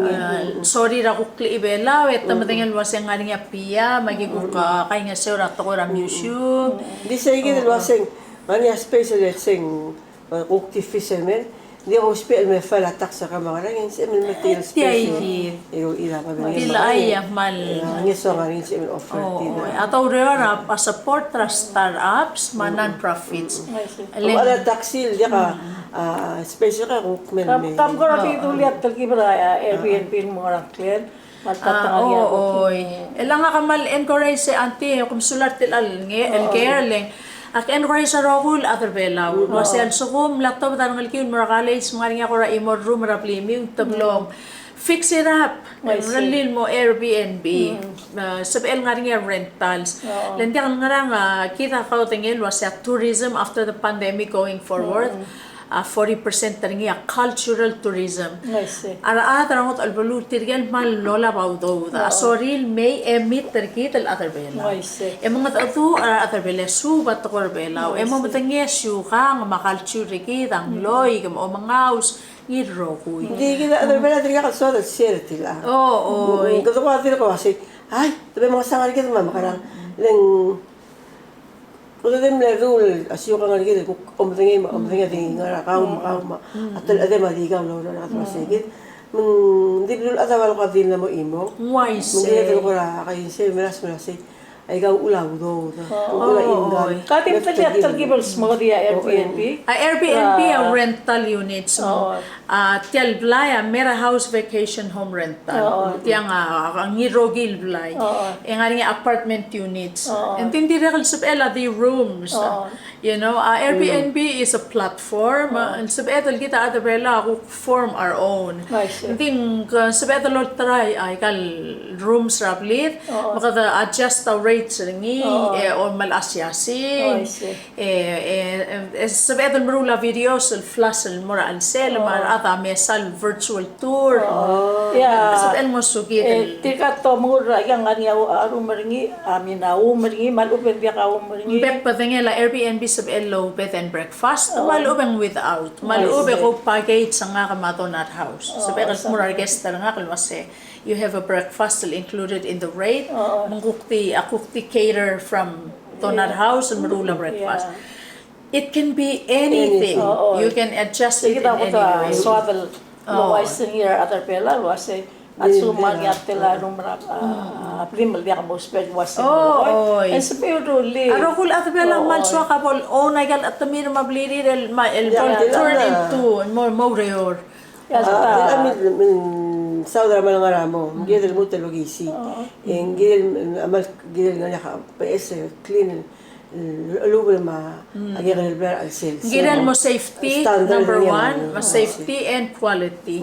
a, sorir a kuk klechibelau, e te medengei el uase ng ngar er ngii a pia, me aki kuk, a, kaingeseu er a tekoi er a museum. Di seikid el uase ng ngar er ngii a space el se ng, e, kuk di fisherman, di kousbech el me file a tax er kau me a ngerang, e ng sebechem el me tia el space. Tia ikid. E, e, ira me a. Di le ai a kmal. E, ngeso a ngar er ngii, sebechem el offer tir. A Doureor a, a support er a startups me a non-profits. Ng ua a tax el diak a, a, space er kau kuk mei el mei. Kam kora di dulii a telkib er a, a, Airbnb el mo er a ngklel. A, oi. E le ngak a kmal encourage, e, auntie, e kom sulang er tia el nge, el ker, le ng, ak encourage a rokui el chad er a Belau. Uase a lsekum ng mla tobed a rengelekiu el mo er a college, me ng ngar er ngii a kora chimo el room er a blimiu, te blo fix it up. Rellii el mo Airbnb. E, sebechel ngar er ngii a rentals. Le ng diak el ngerang, a, kid a kaudengei el uase a tourism after the pandemic going forward. A forty percent er ngii a cultural tourism. A rechad er a ngodech el beluu, tirke el kmal olab a udoud a sorir el mei e meet er kid el chad er a Belau. E mengedecheduch er a rechad er a Belau, e suub a tekoi er a Belau. E mo medengei a siukang me a culture er kid, a ngloik me a omengaus, ngii el rokui. Ng di kid a chad er a Belau a dirkak el soad el share er tir a. O, oi. Kede ko a dirk ko uasei, ai, te be mengesang er kid me a mekerang. Le ng Kede mle ruul a siukang er kid el kuk omdengei me a omdengei a di ngar er a kau me a kau me a telechedem a di kau el oureor er a kede uasei kid. Me ng di beluulechad a ua el ko a di mla mo chimo. Uaisei. Me ng kired el kora kaingeseu el melasem el uasei aika uchul a udoud, uchul a income. Ka di mle tia el telkib el smodii a Airbnb. A Airbnb a rental units. A tia el blai a mera house vacation home rental. Tiang a, a ngii el rokui el blai. E ngar er ngii a apartment units. Engdi ng dirrek el sebechel a di rooms. You know, a Airbnb is a platform. El sebeched el kid a chad er a Belau a kuk form our own. Engdi ng sebeched el olterau aika el rooms er a blid. Me kede adjust a rates er ngii, e, o me le asiasing. E, e, e, sebeched el meruul a videos el flash el mo er a chelsel, me a rechad a mesa el virtual tour. Sebeched el ngosukid. E, tirka te omengur er a, ia ngar er ngii a room er ngii, I mean, a uum er ngii, me a lechub e ng diak a uum er ngii. Ng bek el bedengel a Airbnb sebechel el ou bed and breakfast, me a lechub e ng without. Me a lechub e ko package er ngak me a Donut House. Sebechek el kmo er a reguest er ngak el uasei, you have a breakfast included in the rate. Me ng kuk di, a kuk di cater from Donut House el meruul a breakfast. It can be anything. You can adjust it in any way. Soad el, el uaisei er a rechad er a Belau el uasei a lsekum ng ngar er ngii a tela room er a, a, blim el diak mo ousbech el uasei. E sebechir el rullii. A rokui el chad er a Belau a kmal soak a bo el own aika el chetemir me a blirir el, me a, el bo el turn into mo, mo ureor. A, a, a, me ng saod er a kmal ngar er a mo, ng kired el lmuut el okisii. E ng kired el, a kmal kired el ngar er ngii a beches el clean el, el, el lubech me a kekerei el blai er a chelsel. Ng kired el mo safety, number one, me a safety and quality.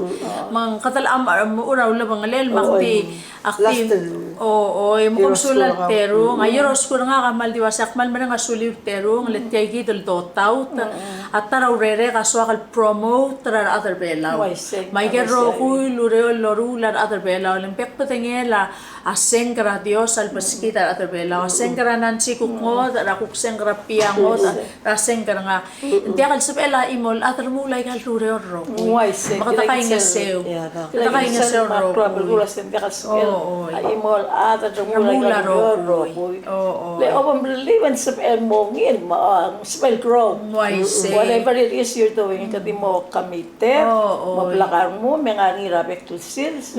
Me ng kede locha mo er a ulebengelel, me ak di, ak di O, o, e mo kom sulang el terung. A, ior oskur ngak a kmal di uase ak kmal mereng a suliu el terung, le tia kid el dotaut a ta er a urerek a soak el promote er a rechad er a Belau. Me aike el rokui el ureor el loruul a rechad er a Belau, le ng bek bedengel a sengk er a Dios a lebeskid a rechad er a Belau. A sengk er a Nancy kuk ngodech, er a kuk sengk er a Pia ngodech, er a sengk er ngak. Ng diak el sebechel a chimo el chad el remuul aika el ureor el rokui. Uaisei. Me kede kaingeseu. Kede kaingeseu el rokui. O, o. A chimo el chad el remuul aika el ureor el rokui. O, o. Le obo mleliu e ng sebechel mo ngii, me a, ng sebechel grow. Uaisei. Whatever it is you're doing, kede mo committed. O, o. Mo blak a rengum, me ng ngar er ngii er a bek el sils.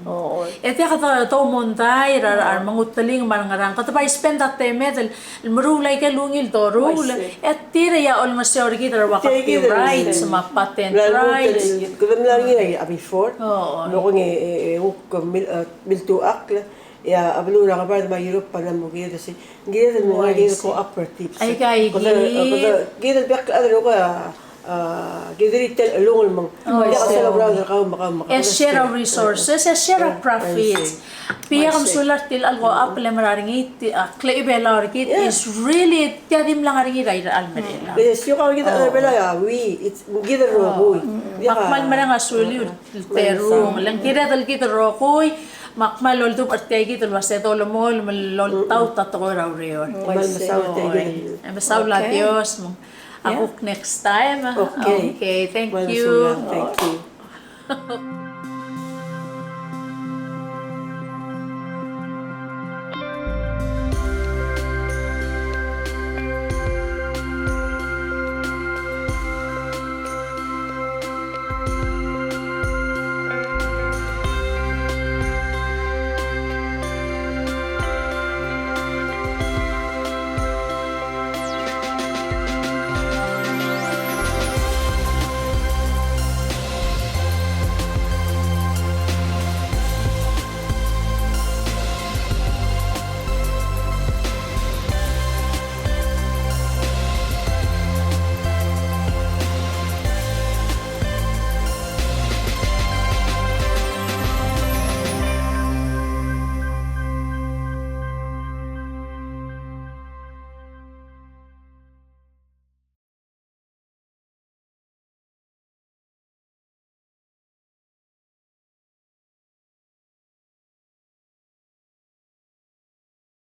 O, o. E diak de, de oumondai er a, er a remengeteling me a rengerang. Kede bai spend a temed el el meruul aike el ungil doruul, e tir a olengeseu er kid er a copyrights me a patent rights. Kede mla er ngii a before. Me kung e, e, e, uk mil, e, miltuchakl, e a beluu er a ngebard me a Europe a mla mo kired el sei, kired el mo kired el cooperatives. Aika, aika. Kede, kede, kid el bek el chad el rokui a A, kid el retail a lungil me ng. Diak a sel oberaod er kau me kau me kau. E share a resources, e share a profits. Bai, ak mesulang er tia el co-op el mla er ngii, a klechibelau er kid is really, tia di mla ngar er ngii er a irechar el mei. Yes, io, kau kid el Belau a, we, it's, kid el rokui. Me ak kmal mereng a suliu el terung, le ng kired el kid el rokui, me ak kmal oldubech er tia kid el uase dolemolem el oltaut a tekoi er a ureor. Kmal mesaul er tia kid. E mesaul a Dios, me ng A kuk next time. Okay. Okay, thank you. Thank you.